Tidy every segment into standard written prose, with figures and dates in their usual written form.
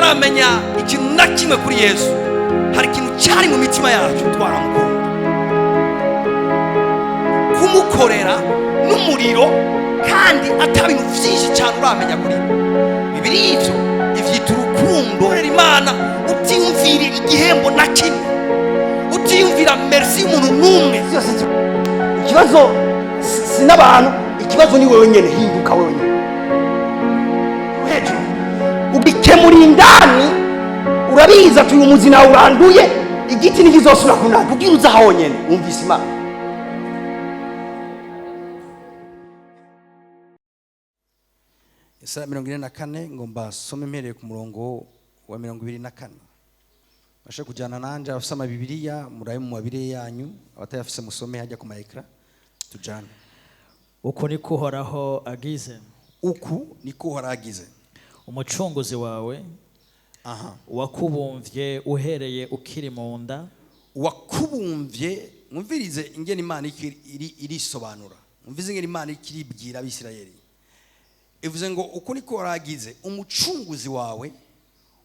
Tutaramenya ikintu na kimwe kuri Yesu, hari ikintu cyari mu mitima yacu, twaramukunda, kumukorera n'umuriro, kandi ata bintu byinshi cyane uramenya kuri we. Bibiri ivyo ivyita urukundo. Korera Imana utiyumvira igihembo na kimwe, utiyumvira merci y'umuntu n'umwe. Byose ikibazo si n'abantu, ikibazo ni wewe nyene. Hinduka wewe nyene hejuru, ugikemura indani. Urabizi ati uyu muzi nawe uranduye, igiti ntikizosubira kunanda. Ubwira uza honyene wumvise Imana. Yesaya 44, ngomba some mpereye ku murongo wa 24. Bashe kujyana nanje abafise amabibiriya, murabe mu mabire yanyu, abatayafise musome hajya ku ma écran, tujane. Uku niko Uhoraho agize. Uku niko Uhoraho agize. Umucunguzi wawe, wakubumvye uhereye ukiri mu nda. Wakubumvye. Mwumvirize ingene Imana irisobanura, mwumvirize ingene Imana ikiribwira Abisirayeli. Ivuze ngo: "Uku niko waragize, umucunguzi wawe,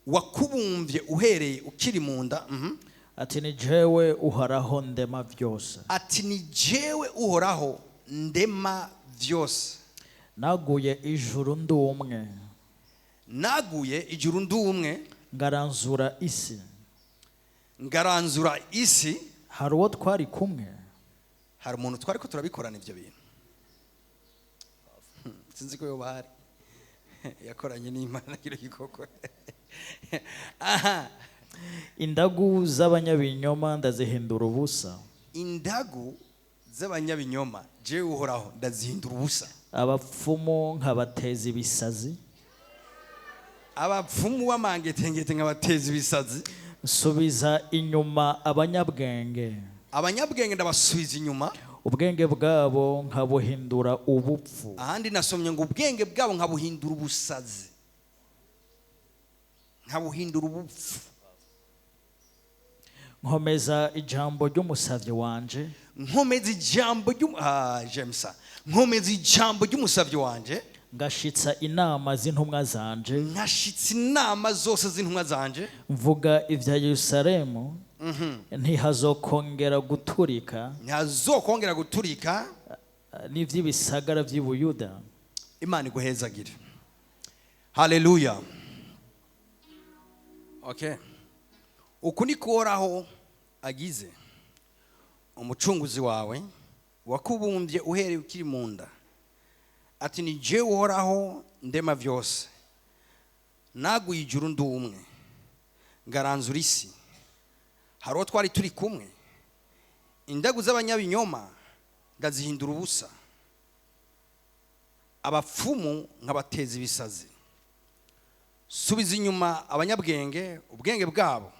wakubumvye uhereye ukiri mu nda." Ati: "Ni jewe Uhoraho ndema byose." Ati: "Ni jewe Uhoraho ndema vyose." Naguye ijuru ndi umwe. Naguye ijuru ndi umwe. Ngaranzura isi. Ngaranzura isi. Hari uwo twari kumwe? Hari umuntu twari ko turabikorana ibyo bintu? Sinzi ko yoba hari yakoranye n'Imana kino gikorwa aha. Indagu z'abanyabinyoma ndazihindura ubusa. Indagu z'abanyabinyoma jewe Uhoraho ndazihindura ubusa. Abapfumu nkabateza ibisazi. Abapfumu b'amangetengete nkabateza ibisazi. Nsubiza inyuma abanyabwenge. Abanyabwenge ndabasubiza inyuma. Ubwenge bwabo nkabuhindura ubupfu. Ahandi nasomye ngo ubwenge bwabo nkabuhindura ubusazi, nkabuhindura ubupfu. Nkomeza ijambo ry'umusavyi wanje. Nkomeza ijambo ry'u ah, jemsa, nkomeza ijambo ry'umusavyi wanje. Ngashitsa inama z'intumwa zanje. Nkashitsa inama zose z'intumwa zanje. Mvuga ibya Yerusalemu, ntihazokongera guturika. Ntihazokongera guturika. N'iby'ibisagara by'i Buyuda. Imana iguhezagire, haleluya. Okay, uku niko Uhoraho agize, umucunguzi wawe, wakubumbye uhereye ukiri mu nda, ati: "Ni jewe Uhoraho ndema vyose. Naguye ijuru ndi umwe, ngaranzura isi. Hari uwo twari turi kumwe? Indagu z'abanyabinyoma ndazihindura ubusa, abapfumu nkabateza ibisazi. Subiza inyuma abanyabwenge, ubwenge bwabo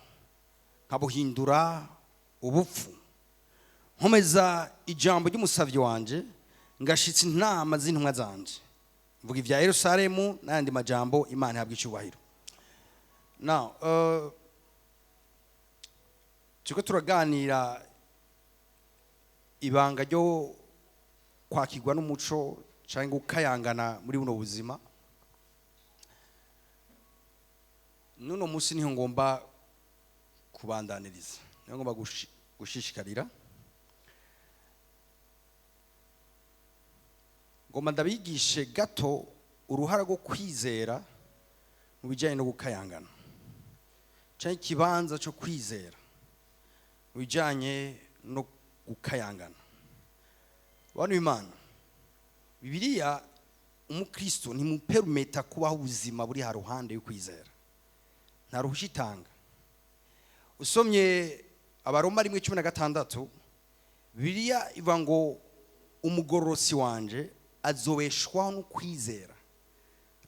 nkabuhindura ubupfu. Nkomeza ijambo ry'umusavyi wanje, ngashitsa inama z'intumwa zanje. Mvuga ibya Yerusalemu n'ayandi majambo." Imana ihabwa icyubahiro. Now, turiko turaganira ibanga ryo kwakirwa n'umuco cyangwa gukayangana muri buno buzima. N'uno munsi niho ngomba kubandaniriza, niho ngomba gushishikarira. Ngomba ndabigishe gato uruhara rwo kwizera mu bijyanye no gukayangana, cyangwa ikibanza cyo kwizera mu bijyanye no gukayangana. Bantu b'Imana, Bibiliya umukristo ntimuperumeta kubaho ubuzima buri haruhande yo kwizera, nta ruhushya itanga. Usomye Abaroma 1:16, Bibiliya ivuga ngo: "Umugororosi wanje azobeshwaho no kwizera,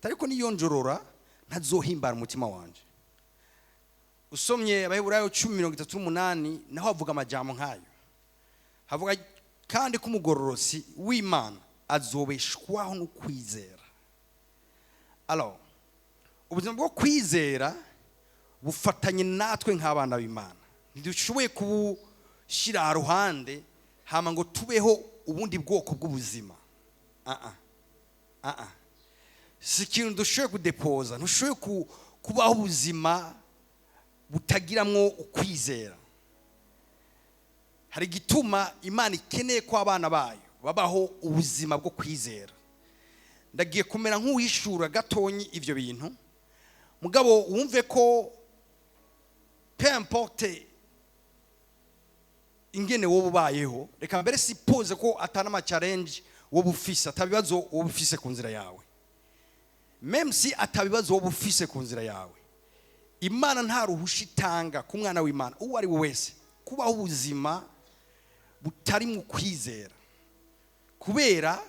ariko niyonjorora ntazohimbara umutima wanje." Usomye Abaheburayo 10:38, naho havuga amajambo nk'ayo. Havuga kandi ko umugororosi w'Imana azobeshwaho no kwizera. Alors, ubuzima bwo kwizera bufatanye natwe nk'abana b'Imana, ntidushoboye kubushyira ruhande hama ngo tubeho ubundi bwoko bw'ubuzima. Ah ah. Ah ah. Si ikintu dushoboye kudepoza, ntushoboye Kubaho ubuzima butagiramwo ukwizera. Hari igituma Imana ikeneye ko abana bayo babaho ubuzima bwo kwizera. Ndagiye kumera nk'uwishura gatonyi ivyo bintu, mugabo wumve ko peu importe ingene wowe ubayeho, reka mbere suppose ko atana ama challenge wowe ufise, atabibazo wowe ufise ku nzira yawe, même si atabibazo wowe ufise ku nzira yawe, Imana nta ruhusha itanga ku mwana w'Imana uwo ari we wese kubaho ubuzima butari mu kwizera, kubera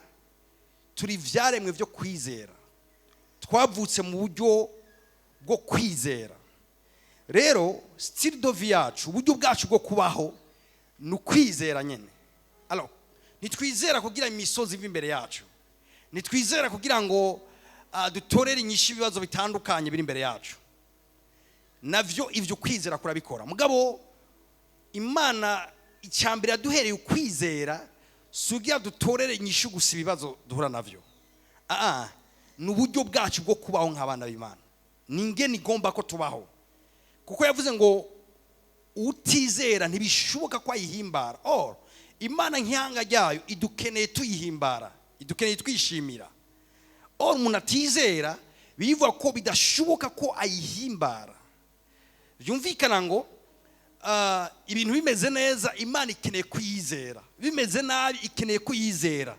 turi ibyaremwe byo kwizera, twavutse mu buryo bwo kwizera. Rero style de vie yacu, uburyo bwacu bwo kubaho, ni ukwizera nyine. Alors, ntitwizera kugira imisozi iva imbere yacu, ntitwizera kugira ngo dutorere inyishu ibibazo bitandukanye biri imbere yacu. Navyo ivyo kwizera kurabikora, mugabo Imana icyambere yaduhereye ukwizera si ugira dutorere inyishu gusa ibibazo duhura navyo. Ni uburyo bwacu bwo kubaho nk'abana b'Imana, ni ingene igomba ko tubaho, kuko yavuze ngo utizera ntibishoboka ko ayihimbara. Or Imana nk'ihanga ryayo idukeneye tuyihimbara, idukeneye twishimira. Or umuntu atizera bivuga ko bidashoboka ko ayihimbara. Byumvikana ngo ibintu bimeze neza, Imana ikeneye kuyizera; bimeze nabi, ikeneye kuyizera;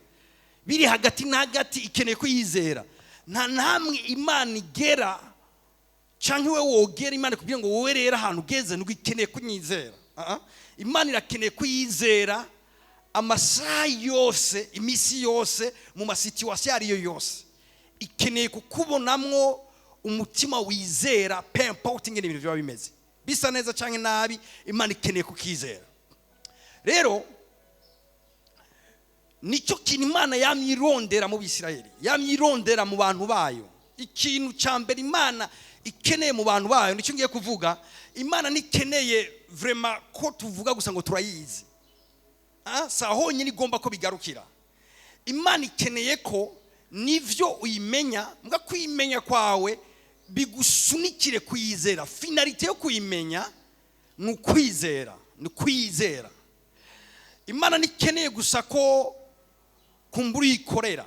biri hagati na hagati, ikeneye kuyizera. Nta namwe Imana igera cyangwa iwe wogera Imana kugira ngo wowe rero ahantu ugeze nubwo ikeneye kunyizera. Imana irakeneye kuyizera amasaha yose, iminsi yose, mu ma situations ayo ariyo yose. Ikeneye kukubonamwo umutima wizera, peu importe ingene ibintu biba bimeze, bisa neza cyangwa nabi, Imana ikeneye kukizera. Rero nicyo kintu Imana yamye irondera mu Bisirayeli, yamye irondera mu bantu bayo. Ikintu cya mbere Imana ikeneye mu bantu bayo, nicyo ngiye kuvuga. Imana ntikeneye vraiment ko tuvuga gusa ngo turayizi. Si aho honyine igomba ko bigarukira. Imana ikeneye ko nivyo uyimenya, mbwa kuyimenya kwawe bigusunikire kuyizera. Finalité yo kuyimenya ni ukwizera, ni ukwizera. Imana ntikeneye gusa ko kumbura uyikorera.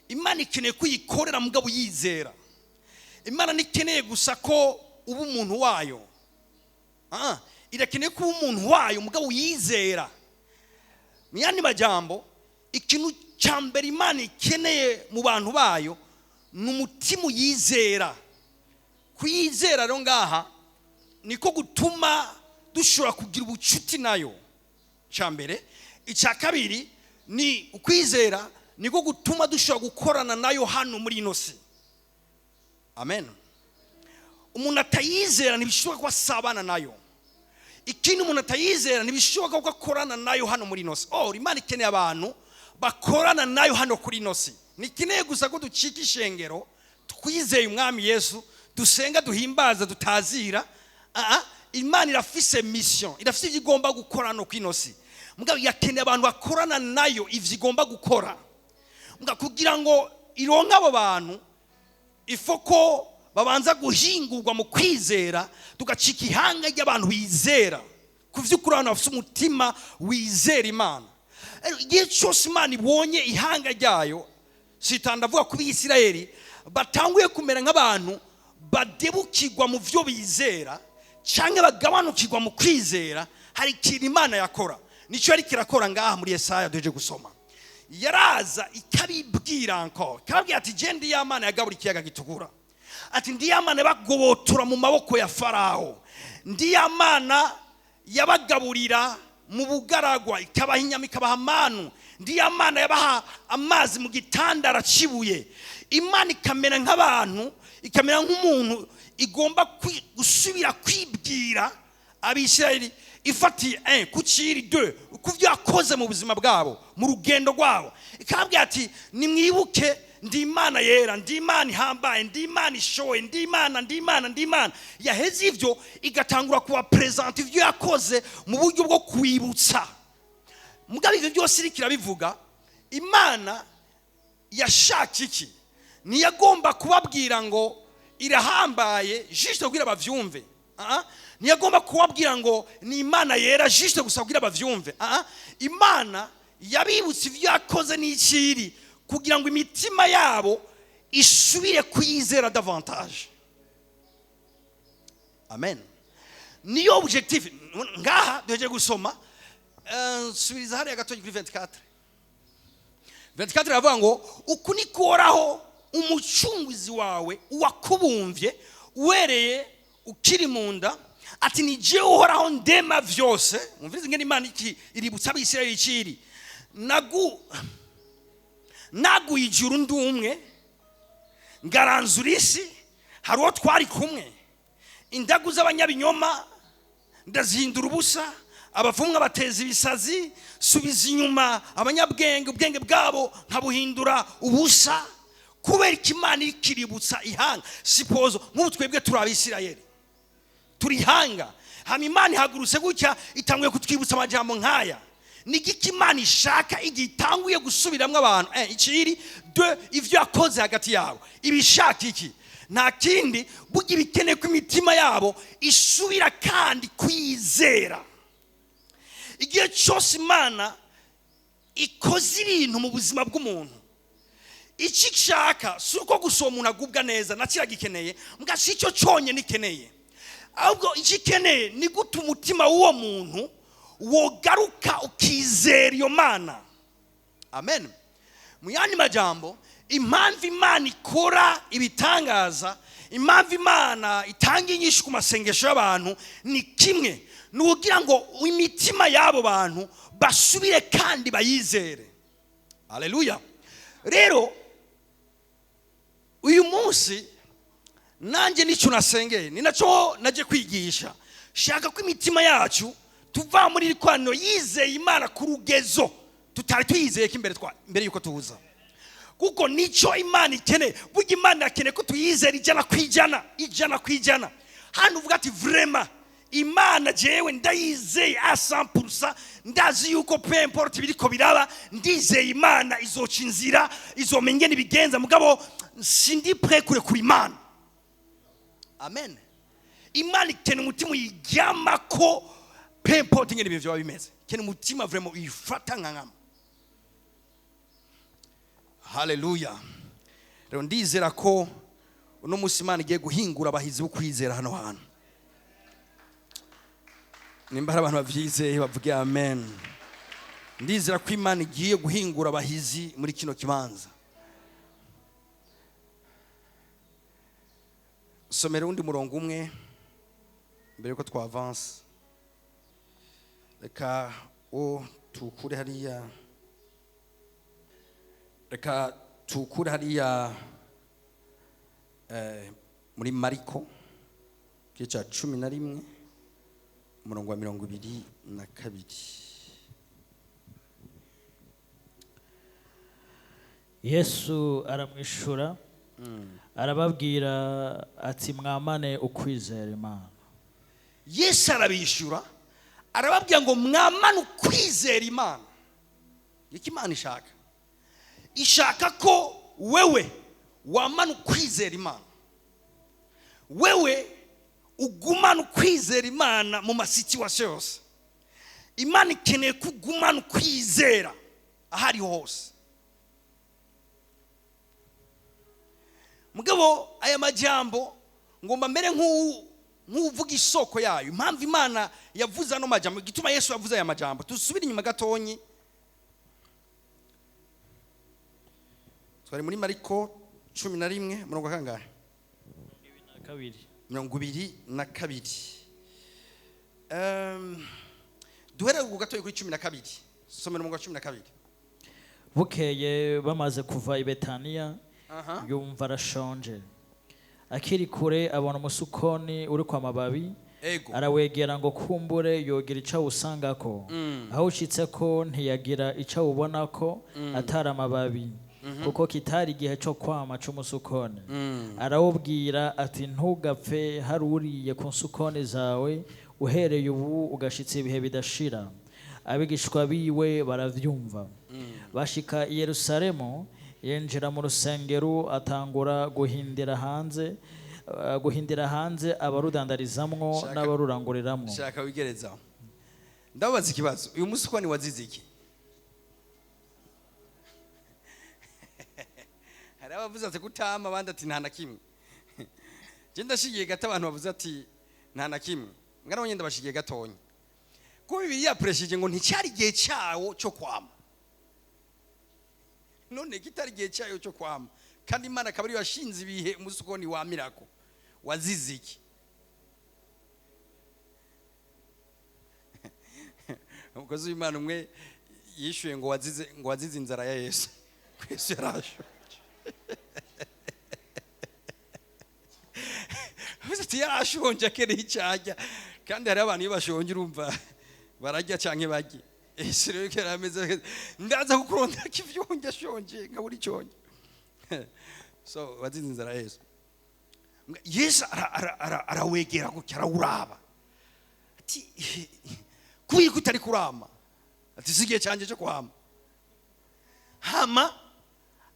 Imana ikeneye ko uyikorera mugabo uyizera. Imana ntikeneye gusa ko uba umuntu wayo. Irakeneye ko uba umuntu wayo mugabo uyizera. Mu yandi majambo, ikintu cya mbere Imana ikeneye mu bantu bayo ni umutima uyizera. Kuyizera rero ngaha niko gutuma dushobora kugira ubucuti nayo, cya mbere. Icya kabiri ni ukwizera niko gutuma dushobora gukorana nayo hano muri ino si. Amen. Umuntu atayizera ntibishoboka ko asabana nayo. Ikindi, umuntu atayizera ntibishoboka ko akorana nayo hano muri ino si. Oh, Imana ikeneye abantu bakorana nayo hano kuri ino si. Ntikeneye gusa ko ducika ishengero twizeye Umwami Yesu, dusenga, duhimbaza, dutazira. Imana irafise mission, irafise ibyo igomba gukora hano ku ino si, mugabo irakeneye abantu bakorana nayo ivyo igomba gukora. Mugabo kugira ngo ironke abo bantu, ifo ko babanza guhingurwa mu kwizera, tugacika ihanga ry'abantu bizera ku vy'ukuri, abantu bafite umutima wizera Imana. Rero, igihe cyose Imana ibonye ihanga ryayo, sitanda ndavuga ku Bisirayeli, batanguye kumera nk'abantu badebukirwa mu byo bizera cyangwa bagabanukirwa mu kwizera, hari ikintu Imana yakora. Nicyo yari kirakora ngaha muri Yesaya duheje gusoma. Yaraza ikabibwira encore, ikababwira ati: "Je ndi ya Mana yagabura ikiyaga gitukura," ati: "Ndi ya Mana yabagobotora mu maboko ya Farawo, ndi ya Mana yabagaburira mu bugaragwa, ikabaha inyama, ikabaha manu, ndi ya Mana yabaha amazi mu gitandara cibuye." Imana ikamera nk'abantu, ikamera nk'umuntu igomba gusubira kwibwira Abisirayeli ifatiye un ku kiri, deux ku byo yakoze mu buzima bwabo, mu rugendo rwabo. Ikababwira ati: "Nimwibuke, ndi Imana yera, ndi Imana ihambaye, ndi Imana ishoye, ndi Imana, ndi Imana, ndi Imana." Yaheze ivyo, igatangura kuba présenter ivyo yakoze mu buryo bwo kwibutsa. Mugabo ivyo byose iriko irabivuga, Imana yashaka iki? Ntiyagomba kubabwira ngo irahambaye juste kugira bavyumve. Ah, ntiyagomba kubabwira ngo ni Imana yera juste gusa kugira bavyumve. Ah, Imana yabibutse ibyo yakoze n'ikiri kugira ngo imitima yabo isubire kuyizera davantage. Amen. Niyo objectif ngaha duhejeje gusoma. Subiriza hariya gato kuri 24. 24 iravuga ngo: "Uku niko Uhoraho umucunguzi wawe, uwakubumvye uwereye ukiri mu nda, ati: ni jewe Uhoraho ndema vyose." Mwumvirize ingene Imana iki iributsa Abisirayeli ikiri: "Naguye ijuru ndi umwe, ngaranzura isi, hari uwo twari kumwe? Indagu z'abanyabinyoma ndazihindura ubusa, abavumwa bateza ibisazi, subiza inyuma abanyabwenge, ubwenge bwabo nkabuhindura ubusa." Kubera ko Imana ikiributsa ihanga, suppose nk'ubu twebwe turi Abisirayeli, turi ihanga, hama Imana ihagurutse gutya itanguye kutwibutsa amajambo nk'aya. Ni igiki Imana ishaka igihe itanguye gusubiramwo abantu? Ikiri de ivyo yakoze hagati yabo, ibishaka iki? Nta kindi, burya ibikeneye ko imitima yabo isubira kandi kwizera. Igihe cyose Imana ikoze ibintu mu buzima bw'umuntu, icyo ishaka si uko gusa uwo muntu agubwa neza, nacyo iragikeneye, mbwa si cyo cyonyine ikeneye. Ahubwo icyo ikeneye ni gute umutima w'uwo muntu wogaruka ukizera iyo Mana. Amen. Mu yandi majambo, impamvu Imana ikora ibitangaza, impamvu Imana itanga inyishu ku masengesho y'abantu, ni kimwe: ni ukugira ngo imitima y'abo bantu basubire kandi bayizere. Haleluya. Rero uyu munsi nanjye nicyo nasengeye, ni nacyo najye kwigisha. Shaka ko imitima yacu tuva muri iri koraniro yizeye Imana ku rugezo tutari tuyizeye ko imbere mbere yuko tuza, kuko nicyo Imana ikeneye. Burya Imana irakeneye ko tuyizera 100%, 100%. Hano uvuga ati: "Vraiment, Imana jewe ndayizeye à 100%, ndazi yuko peu importe ibiriko biraba, ndizeye Imana izoca inzira, izomenya ingene ibigenza, mugabo sindi prêt kurekura Imana." Amen. Imana ikeneye umutima uyiryamako, peu importe ingene ibintu byaba bimeze. Ikeneye umutima vraiment uyifata nka nkama. Haleluya. Rero ndizera ko uno munsi Imana igiye guhingura abahizi bo kwizera hano hantu. Nimba hari abantu bavyizeye, bavuge amen. Ndizera ko Imana igiye guhingura abahizi muri kino kibanza. Somera undi murongo umwe mbere yuko twavanse. Reka wo tukure hariya, reka tukure hariya muri Mariko igice cya 11, umurongo wa 22. Yesu aramwishura, arababwira ati: "Mwamane ukwizera Imana." Yesu arabishyura, arababwira ngo: "Mwamane ukwizera Imana." Icyo Imana ishaka, ishaka ko wewe wamana ukwizera Imana, wewe ugumana ukwizera Imana mu ma situations yose. Imana ikeneye ko ugumana ukwizera aho ariho hose. Mugabo aya majambo ngomba mbere nk'uvuga isoko yayo, impamvu Imana yavuze ano majambo, igituma Yesu yavuze aya majambo. Tusubire inyuma gatonyi, twari muri Mariko 11, murongo wa kangahe? Kabiri. 22. Duhere ku gatoyi kuri 12. Somera umurongo wa 12. Bukeye bamaze kuva i Betaniya, yumva arashonje. Akiri kure abona umusukoni uri kwa mababi, arawegera ngo kumbure yogira icyo awusangako. Aho ushitse ko ntiyagira icyo awubonako atari amababi, kuko kitari igihe cyo kwama c'umusukoni. Arawubwira ati: "Ntugapfe hari uriye ku nsukoni zawe uhereye ubu ugashitsa ibihe bidashira." Abigishwa biwe baravyumva. Bashika i Yerusalemu. Yinjira mu rusengero, atangura guhindira hanze abarudandarizamwo n'abaruranguriramwo. Shaka wigerezaho. Ndababaza ikibazo: uyu musukoni wazize iki? Hari abavuze ati kutama, abandi ati nta na kimwe. Je ndashigiye gato abantu bavuze ati nta na kimwe. Ngana nyine ndabashigiye gatonya, kuko Bibiliya yapresheje ngo nticyari igihe cyawo cyo kwama. None kitari igihe cyayo cyo kwama, kandi Imana akaba ariyo yashinze ibihe umusukoni wamirako, wazize iki? Umukozi w'Imana umwe yishuye ngo wazize inzara ya Yesu. Yesu yarashonje. Avuze ati yarashonje, akeneye icyo arya. Kandi hariho abantu iyo bashonje, urumva bararya canke barye. Yesu rero yari ameze, ndaza kukurondera ivyonje, ashonje nkabura iconje. So wazize inzara ya Yesu. Yesu arawegera gutya, arawuraba, ati kubera ko utari kurama? Ati si igihe cyanjye cyo kwama. Hama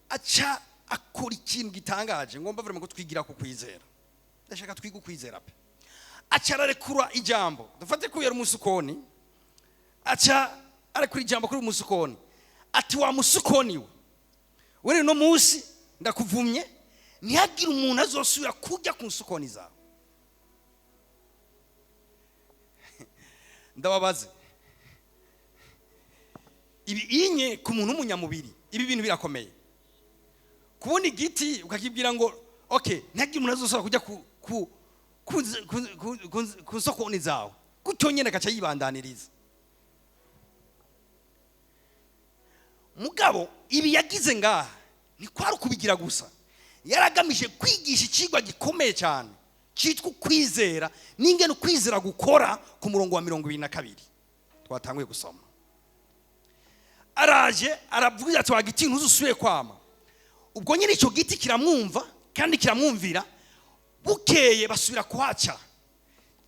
aca akora ikintu gitangaje ngomba vraiment ko twigira ku kwizera. Ndashaka twiga ukwizera pe. Aca ararekura ijambo. Dufate ko yari umusukoni, aca arekura ijambo kuri umusukoni, ati wa musukoni we, we no munsi ndakuvumye, ntihagire umuntu azosubira kurya ku nsukoni zawe. Ndababaze, ibi inye ku muntu w'umunyamubiri, ibi bintu birakomeye. Kubona igiti ukakibwira ngo okay, ntihagire umuntu azosubira kujya ku nsokoni zawe, gutyo nyine agaca yibandaniriza. Mugabo ibi yagize ngaha ntikwari ukubigira gusa, yaragamije kwigisha ikigwa gikomeye cyane cyitwa ukwizera, n'ingene ukwizera gukora. Ku murongo wa 22 twatanguye gusoma, araje aravuga ati wa giti, ntuzusubire kwama. Ubwo nyine icyo giti kiramwumva kandi kiramwumvira. Bukeye basubira kuhaca,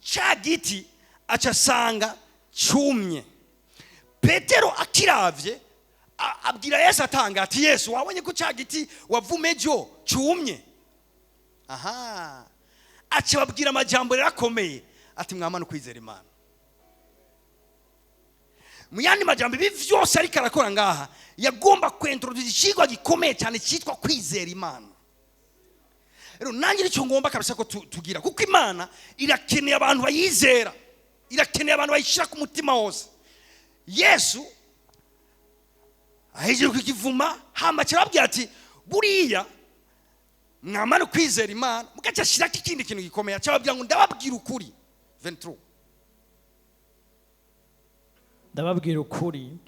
cya giti aca asanga cyumye. Petero akiravye abwira Yesu, atanga ati Yesu, wabonye ko cya giti wavume ejo cyumye? Aha aca babwira amajambo rero akomeye, ati mwamana ukwizera Imana. Mu yandi majambo, ibi vyose ariko arakora ngaha, yagomba kwintroduce ikigwa gikomeye cyane cyitwa kwizera Imana. Rero nanjye nicyo ngomba kabisa ko tugira, kuko Imana irakeneye abantu bayizera, irakeneye abantu bayishyira ku mutima wose. Yesu ahejeje kukivuma, hama kirabwira ati buriya mwamara kwizera Imana, mugaca ashyirako ikindi kintu gikomeye, acababwira ngo ndababwira ukuri. 23. Ndababwira ukuri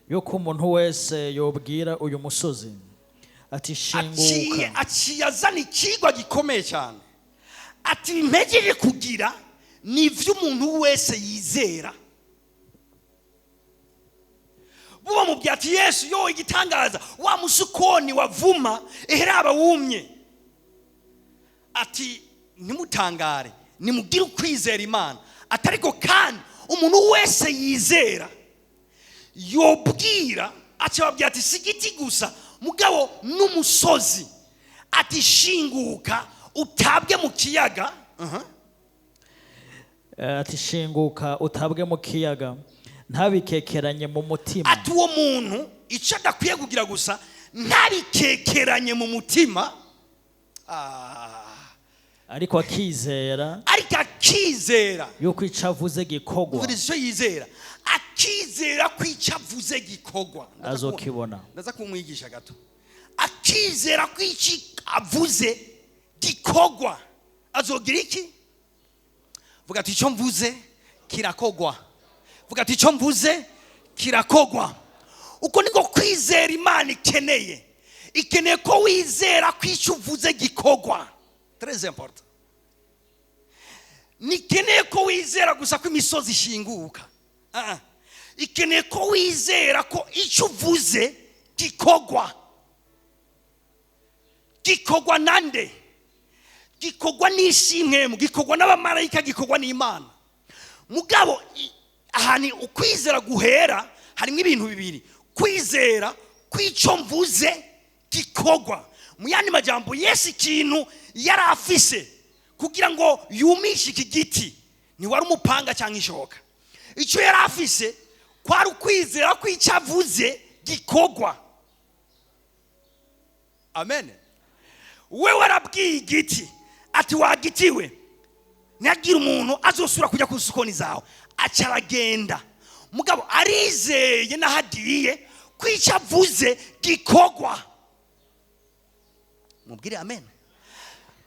yuko umuntu wese yobwira uyu musozi ati shinguka. Aciye azana ikigwa gikomeye cyane, ati mpejeje kugira ni ivy'umuntu wese yizera. Buba mubwira ati Yesu, yo igitangaza, wa musukoni wavuma eheraba wumye. Ati ntimutangare, nimugire ukwizera Imana. Atariko kandi umuntu wese yizera yobwira, aca ababwira ati si igiti gusa, mugabo n'umusozi, ati shinguka utabwe mu kiyaga. Ati shinguka utabwe mu kiyaga, ntabikekeranye mu mutima. Ati uwo muntu icyo adakwiye kugira gusa, ntabikekeranye mu mutima. Ariko akizera. Ariko akizera. Yuko icyo avuze gikorwa. Umviriza, icyo yizera, akizera ko icyo avuze gikorwa. Azokibona. Ndaza kumwigisha gato. Akizera ko icyo avuze gikorwa, azogira iki? Vuga ati icyo mvuze kirakogwa. Vuga ati icyo mvuze kirakogwa. Uko niko kwizera Imana ikeneye. Ikeneye ko wizera ko icyo uvuze gikorwa. Très important. Nikeneye ko wizera gusa ko imisozi ishinguka. Ah, ah. Ikeneye ko wizera ko icyo uvuze gikorwa. Gikorwa nande? Gikorwa n'ishimwe, gikorwa n'abamarayika, gikorwa n'Imana. Mugabo ahantu ukwizera guhera harimo ibintu bibiri: kwizera kw'icyo mvuze gikorwa. Gikorwa. Mu yandi majambo, Yesu ikintu yari afise kugira ngo yumishe iki giti ntiwari umupanga cyangwa ishoka. Icyo yari afise kwari ukwizera ko icyo avuze gikorwa. Amen. We warabwiye igiti ati: "Wagitiwe, ntihagire umuntu azosubira kujya ku sukoni zawe." Aca aragenda, mugabo arizeye n'aho agiye ko icyo avuze gikorwa. Mubwire amen.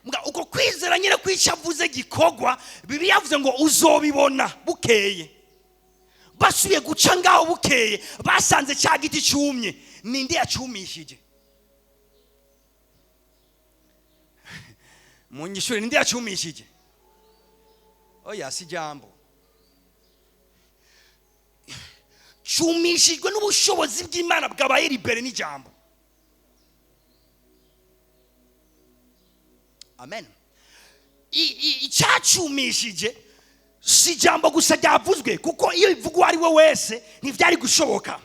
Mugabo uko kwizera nyine ko icyo avuze gikorwa, Bibiliya yavuze ngo uzobibona bukeye. Basubiye guca ngaho bukeye, basanze cya giti cyumye. Ninde yacyumishije? Mu nyishure, ninde yacyumishije? Oya, si jambo. Cyumishijwe n'ubushobozi bw'Imana bwabaye libéré n'ijambo. Amen. Icyacumishije si ijambo gusa ryavuzwe, kuko iyo bivugwa uwo ari we wese ntibyari gushoboka.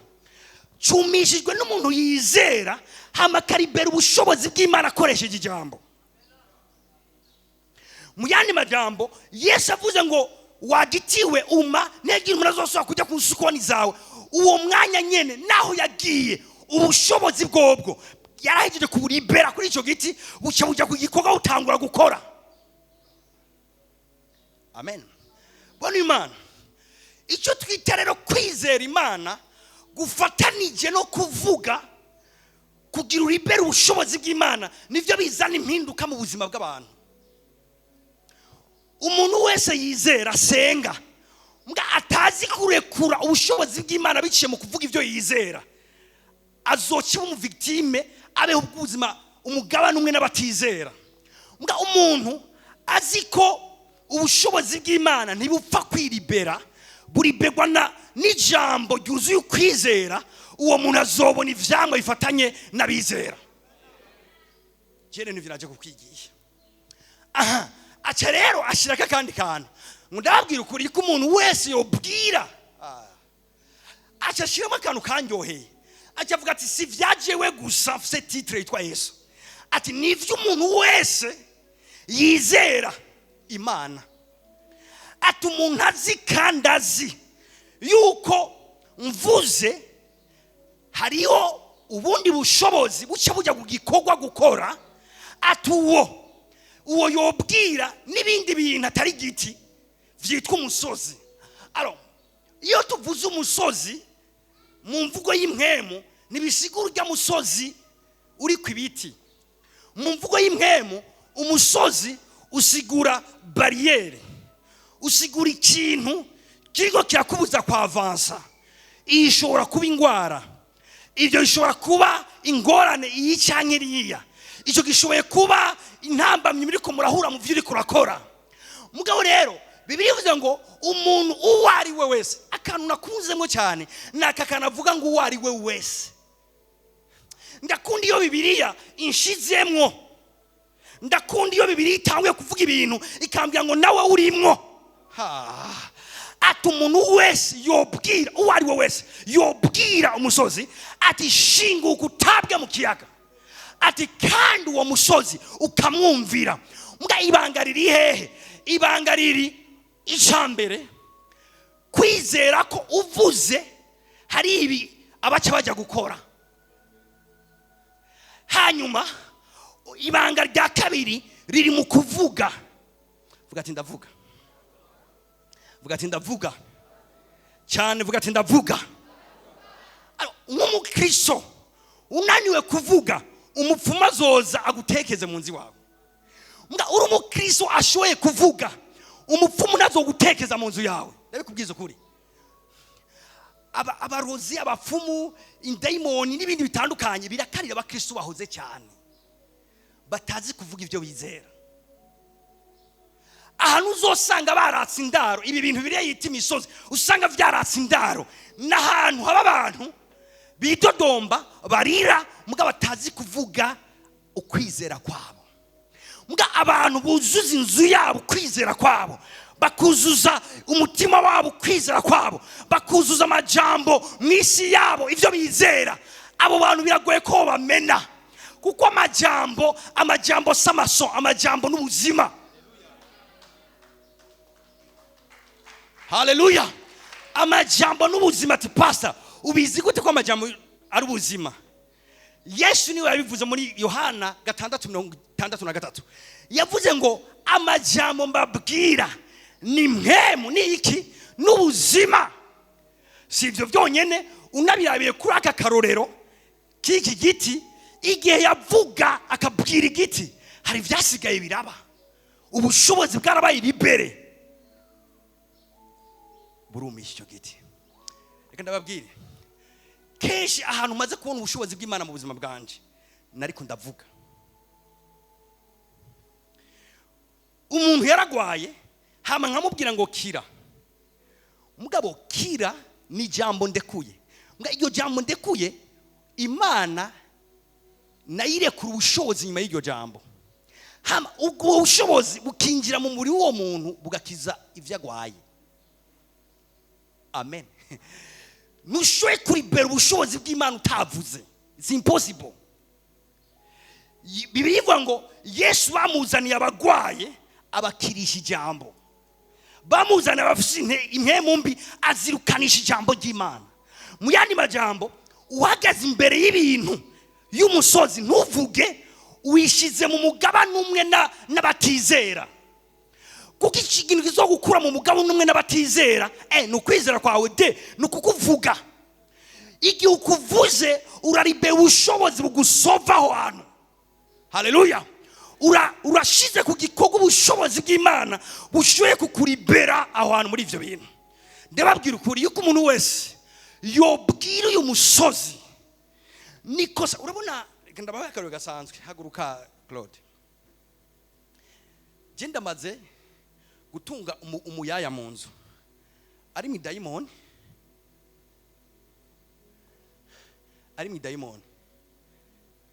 Cyumishijwe n'umuntu yizera, hama akaribera ubushobozi bw'Imana akoresheje ijambo. Mu yandi majambo, Yesu avuze ngo: "Wagitiwe, uma, ntihagire umuntu azosubira kujya ku sukoni zawe," uwo mwanya nyene naho yagiye, ubushobozi bwobwo yarahejeje kuburibera kuri icyo giti, buca bujya ku gikorwa, butangura gukora. Amen. Bona Imana, icyo twita rero kwizera Imana gufatanije no kuvuga kugira uribere ubushobozi bw'Imana, nibyo bizana impinduka mu buzima bw'abantu. Umuntu wese yizera, asenga, mbwa atazi kurekura ubushobozi bw'Imana biciye mu kuvuga ibyo yizera, azoca umu victime, abeho ubuzima umugabane umwe n'abatizera. Mbwa umuntu azi ko ubushobozi bw'Imana ntibupfa kwiribera, buribegwa na n'ijambo ryuzuye ukwizera, uwo muntu azobona ivyamwa bifatanye n'abizera. Jene nivyo naje kukwigisha aha. Aca rero ashirako akandi kantu ngo: "Ndababwira ukuri ko umuntu wese yobwira." Aca ashiramo akantu kanyoheye, aca avuga ati: "Si vyajewe gusa mfise titre yitwa Yesu," ati: "Nivyo umuntu wese yizera Imana," ati: "Umuntu azi kandi azi yuko mvuze hariho ubundi bushobozi buca bujya ku gikorwa gukora," ati: Uwo yobwira n'ibindi bintu atari igiti vyitwa umusozi." Alors, iyo tuvuze umusozi mu mvugo y'impwemu, ntibisigura urya musozi uri ku ibiti. Mu mvugo y'impwemu, umusozi usigura barrière, usigura ikintu kiriko kirakubuza kwavansa. Iyi ishobora kuba ingwara, ibyo bishobora kuba ingorane iyi cyangwa iriya, icyo gishoboye kuba intambamyi muriko murahura mu byo uriko urakora. Mugabo rero Bibiliya ivuze ngo umuntu uwo ari we wese. Akantu nakunzemo cyane ni aka kantu avuga ngo uwo ari we wese. Ndakunda iyo Bibiliya inshizemwo, ndakunda iyo Bibiliya itanguye kuvuga ibintu ikambwira ngo nawe urimwo. Ha. Ati umuntu wese yobwira, uwo ari we wese yobwira umusozi ati: "Shinguka utabwe mu kiyaga," ati: "kandi uwo musozi ukamwumvira." Mbwa ibanga riri hehe? Ibanga riri, icambere, kwizera ko uvuze hari ibi abaca bajya gukora. Hanyuma ibanga rya kabiri riri mu kuvuga. Vuga ati: "Ndavuga." Vuga ati: "Ndavuga cyane." Vuga ati: "Ndavuga." Nk'umukristo unaniwe kuvuga, umupfumu azoza agutekeze mu nzu iwawe. Mbwa uri umukristo ashoboye kuvuga, umupfumu ntazogutekeza mu nzu yawe. Ndabikubwiza ukuri. Abarozi, abapfumu, indayimoni n'ibindi bitandukanye birakarira abakristo bahoze cyane, batazi kuvuga ibyo bizera. Ahantu uzosanga baratse indaro ibi bintu biriya yita imisozi, usanga byaratse indaro n'ahantu haba abantu bidodomba, barira, mbwa batazi kuvuga ukwizera kwabo. Mbwa abantu buzuza inzu yabo ukwizera kwabo, bakuzuza umutima wabo ukwizera kwabo, bakuzuza amajambo mu isi yabo ibyo bizera, abo bantu biragoye ko bamena. Kuko amajambo si amaso, amajambo n'ubuzima. Haleluya. Amajambo n'ubuzima. Ati pastor, ubizi gute ko amajambo ari ubuzima? Yesu niwe yabivuze muri Yohana 6:63. Yavuze ngo amajambo mbabwira ni mpemu, ni iki? N'ubuzima. Si ibyo byonyene, unabirabiye kuri aka karorero k'iki giti, igihe yavuga akabwira igiti, hari ivyasigaye biraba. Ubushobozi bwarabaye libere, burumisha icyo giti. Reka ndababwire, kenshi ahantu maze kubona ubushobozi bw'Imana mu buzima bwanje, nariko ndavuga. Umuntu yaragwaye, hama nkamubwira ngo kira. Mugabo kira ni jambo ndekuye. Mbwa iryo jambo ndekuye, Imana nayirekura ubushobozi nyuma y'iryo jambo. Hama ubwo bushobozi bukinjira mu muri uwo muntu, bugakiza ivyo agwaye. Amen. Ntushoboye kuribera ubushobozi bw'Imana utavuze. It's impossible. Bibiliya ivuga ngo Yesu bamuzaniye abagwaye, abakirisha ijambo. Bamuzaniye abafise impemu mbi, azirukanisha ijambo ry'Imana. Mu yandi majambo, uhagaze imbere y'ibintu y'umusozi ntuvuge, wishize mu mugabane umwe n'abatizera. Kuko iki kintu kizogukura mu mugabane umwe n'abatizera, ni ukwizera kwawe, de ni ukukuvuga. Igihe ukuvuze uraribe ubushobozi bugusova aho hantu. Haleluya. Urashize ku gikorwa ubushobozi bw'Imana bushoboye kukuribera aho hantu muri ivyo bintu. Ndababwira ukuri yuko umuntu wese yobwira uyu musozi nikosa. Urabona, reka ndabahe akarorero gasanzwe. Haguruka Claude. Je ndamaze gutunga umuyaya mu nzu ari mu dayimoni, ari mu dayimoni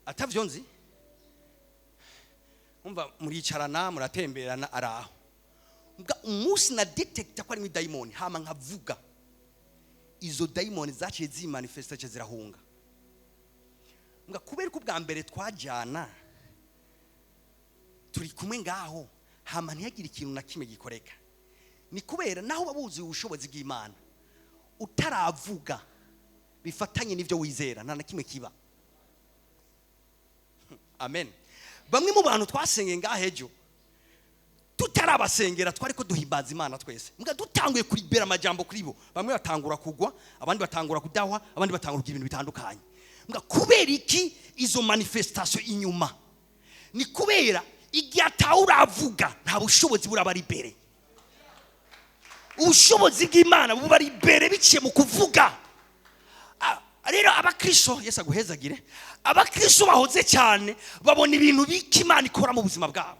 atavyo nzi. Umva, muricarana muratemberana araho. Mbwa umunsi na detecta ko ari mu dayimoni, hama nkavuga, izo dayimoni zaciye zimanifesta, zaciye zirahunga. Mbwa kubera ko ubwa mbere twajyana turi kumwe ngaho, hama ntihagire ikintu na kimwe gikoreka, ni kubera naho uba wuzuye ubushobozi bw'Imana utaravuga bifatanye n'ibyo wizera, nta na kimwe kiba. Amen. Bamwe mu bantu twasengeye ngaho ejo tutarabasengera twari ko duhimbaza Imana twese, mbwa dutanguye kuribera amajambo kuri bo, bamwe batangura kugwa, abandi batangura kudahwa, abandi batangura kugira ibintu bitandukanye. Mbwa kubera iki izo manifestation inyuma? Ni kubera igihe atawuravuga nta bushobozi buraba ari imbere. Ubushobozi bw'Imana buba ari imbere biciye mu kuvuga. Rero abakristo, Yesu aguhezagire, abakristo bahoze cyane babona ibintu bike Imana ikora mu buzima bwabo.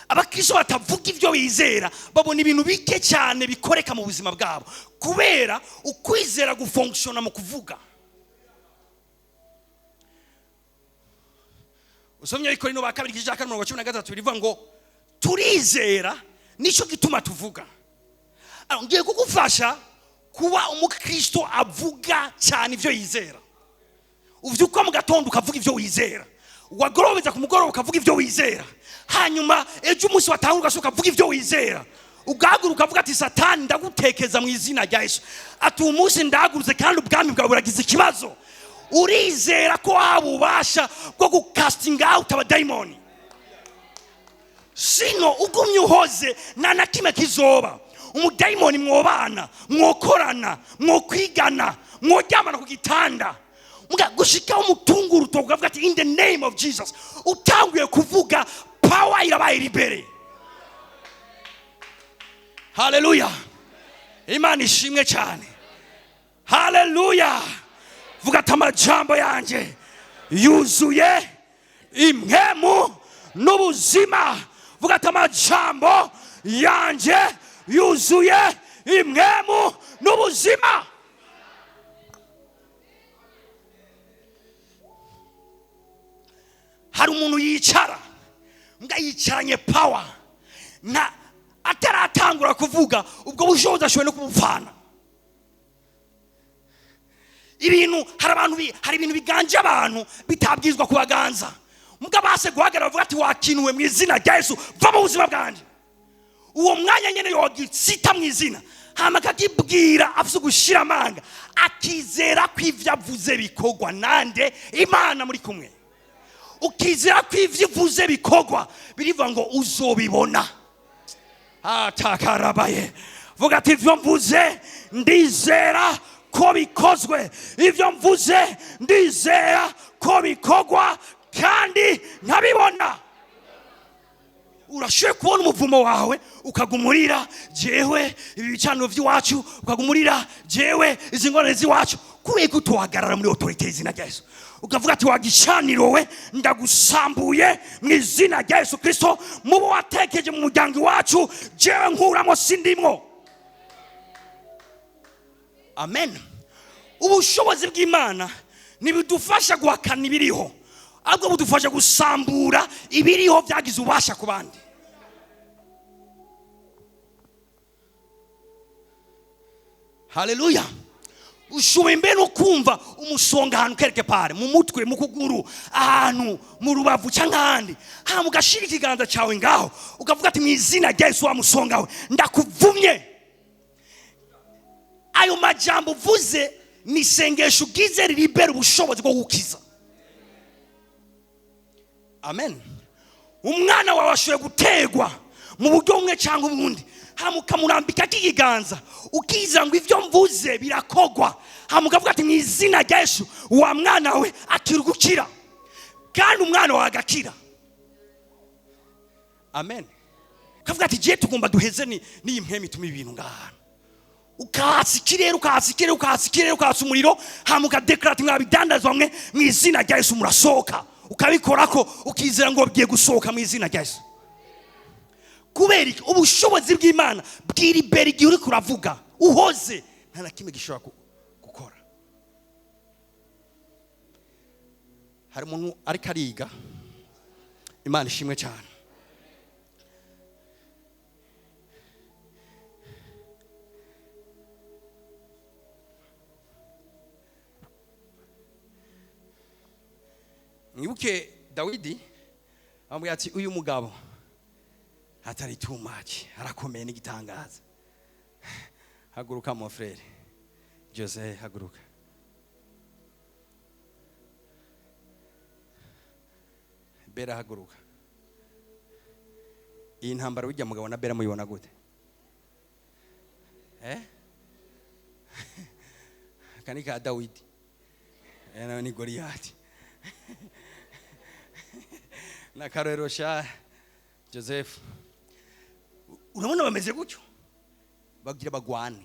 Abakristo batavuga ibyo bizera babona ibintu bike cyane bikoreka mu buzima bwabo, kubera ukwizera gufunctiona mu kuvuga. Usomye Abakorinto ba kabiri igice cya kane umurongo wa cumi na gatatu, birivuga ngo turizera nicyo gituma tuvuga. Ngiye kugufasha kuba umukristo avuga cyane ibyo yizera. Uvyuka mu gatondo ukavuga ibyo wizera, wagorobeza ku mugoroba ukavuga ibyo wizera, hanyuma ejo umunsi watangura ugasohoka ukavuga ibyo wizera, ugahaguruka ukavuga ati Satani ndagutekeza mu izina rya Yesu, ati uyu munsi ndahagurutse kandi ubwami bwawe buragize ikibazo. Urizera ko waba ububasha bwo gukastinga out abadayimoni. Sino ugumye uhoze nta na kimwe kizoba. Umudayimoni mwobana, mwokorana, mwokwigana, mworyamana ku gitanda, muga gushika umutunguru ukavuga ati in the name of Jesus. Utanguye kuvuga power irabaye libere. Haleluya. Imana ishimwe cyane. Haleluya. Vuga ati amajambo yanjye yuzuye impemu n'ubuzima. Vuga ati amajambo yanjye yuzuye impemu n'ubuzima. Hari umuntu yicara mbwa yicaranye power na ataratangura kuvuga, ubwo bushobozi ashoboye no kubupfana. Ibintu hari abantu hari ibintu biganje abantu bitabwizwa kubaganza. Mugabo base guhagarara bavuga ati wakinuwe mu izina rya Yesu, va mu buzima bwanjye. Uwo mwanya nyene yogisita mu izina, hama akakibwira afise ugushira amanga, akizera ko ivyo avuze bikorwa. Nande Imana muri kumwe, ukizera ko ivyo ivuze bikorwa, birivuga ngo uzobibona. Atakarabaye, vuga ati ivyo mvuze ndizera ko bikozwe, ivyo mvuze ndizera ko bikorwa kandi nkabibona. Urashoboye kubona umuvumo wawe ukagumurira jewe ibi bicaniro by'iwacu, ukagumurira jewe izi ngorane z'iwacu. Kubera ko utohagarara muri autorité y'izina rya Yesu, ukavuga ati wagicaniro we, ndagusambuye mu izina rya Yesu Kristo, mubo watekeje mu muryango iwacu jewe nkuramo sindimwo. Amen. Ubushobozi bw'Imana ntibudufasha guhakana ibiriho, ahubwo budufasha gusambura ibiriho byagize ububasha ku bandi. Haleluya. Ushoboye mbere no kumva umusonga ahantu quelque part, mu mutwe, mu kuguru, ahantu mu rubavu cyangwa ahandi, hama ugashira ikiganza cyawe ngaho ukavuga ati mu izina rya Yesu wa musonga we ndakuvumye. Ayo majambo uvuze ni isengesho ugize riribera ubushobozi bwo gukiza. Amen. Umwana wawe ashoboye gutegwa mu buryo bumwe cyangwa ubundi, hama ukamurambika ikiganza ukiza ngo ivyo mvuze birakogwa, hama ukavuga ati mu izina rya Yesu wa mwana we akira gukira, kandi umwana wawe agakira. Amen. Ukavuga ati je tugomba duheze n'iyi mpemu ituma ibintu ngaha. Ukatsa ikirere, ukatsa ikirere, ukatsa ikirere, ukatsa umuriro, hama ukadeklara ati mwabidandazwa mwe mu izina rya Yesu murasohoka. Ukabikorako ukizera ngo bigiye gusohoka mu izina rya Yesu. Kubera iki? Ubushobozi bw'Imana bwiribera igihe uriko uravuga uhoze, nta na kimwe gishobora gukora. Hari umuntu ariko ariga, Imana ishimwe cyane. Mwibuke Dawidi amubwira ati uyu mugabo atari too much, arakomeye n'igitangaza. Haguruka mon frère Jose, haguruka. Bera haguruka. Iyi ntambara ujya mugabo na Bera muyibona gute? Kanika Dawidi nawe ni Goliath. Na karero sha Joseph. Urabona bameze gutyo, bagira bagwane.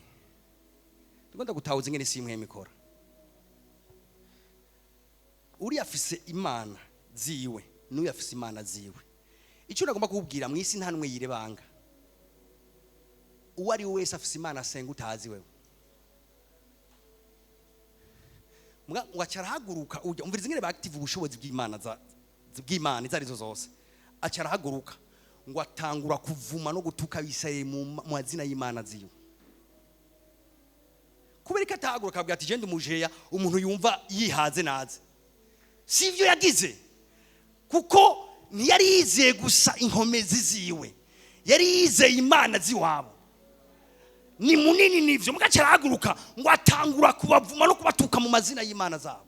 Tugomba gutahuza ingene isi imwe mikora. Uri afise Imana ziwe, n'uyu afise Imana ziwe. Icyo nagomba kukubwira mu isi nta numwe yirebanga. Uwo ari we wese afise Imana asenga utazi wewe. Muga wacarahaguruka ujya umviriza ingene baactive ubushobozi bw'Imana za bw'Imana izarizo zose. Acarahaguruka ngo atangura kuvuma no gutuka Abisirayeli mu mazina y'Imana ziwe. Kubera ko atahaguruka akabwira ati je ndi umujeya, umuntu yumva yihaze naze. Sivyo yagize, kuko ntiyari yizeye gusa inkomezi ziwe, yari yizeye Imana ziwabo. Ni munini nivyo, mugaca arahaguruka ngo atangura kubavuma no kubatuka mu mazina y'Imana zabo.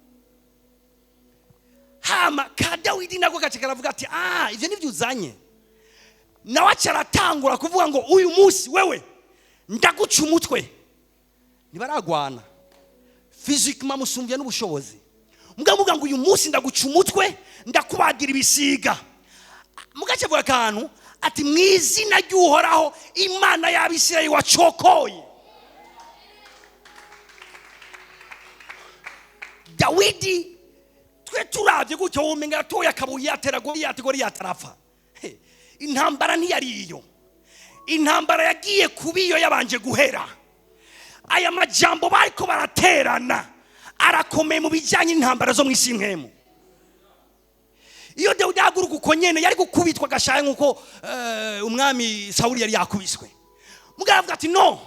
Hama ka Dawidi nako gace karavuga ati ivyo nivyo uzanye. Nawe aca aratangura kuvuga ngo uyu munsi wewe ndaguca umutwe. Ntibaragwana physiquement musumvya n'ubushobozi, mugavuga ngo uyu munsi ndaguca umutwe, ndakubagira ibisiga. Mugace avuga akantu ati mu izina ry'Uhoraho Imana y'Abisirayeli wacokoye. Dawidi twe turavye gutyo womenga atoya akabuye atera Goliyati, Goliyati arapfa. Intambara ntiyari iyo, intambara yagiye kuba iyo yabanje guhera. Aya majambo bariko baraterana arakomeye mu bijyanye n'intambara zo mu isi nkemu. Iyo Dawidi ahaguruka uko nyene yari gukubitwa agashaye nk'uko umwami Sawuli yari yakubiswe. Mugabo avuga ati no,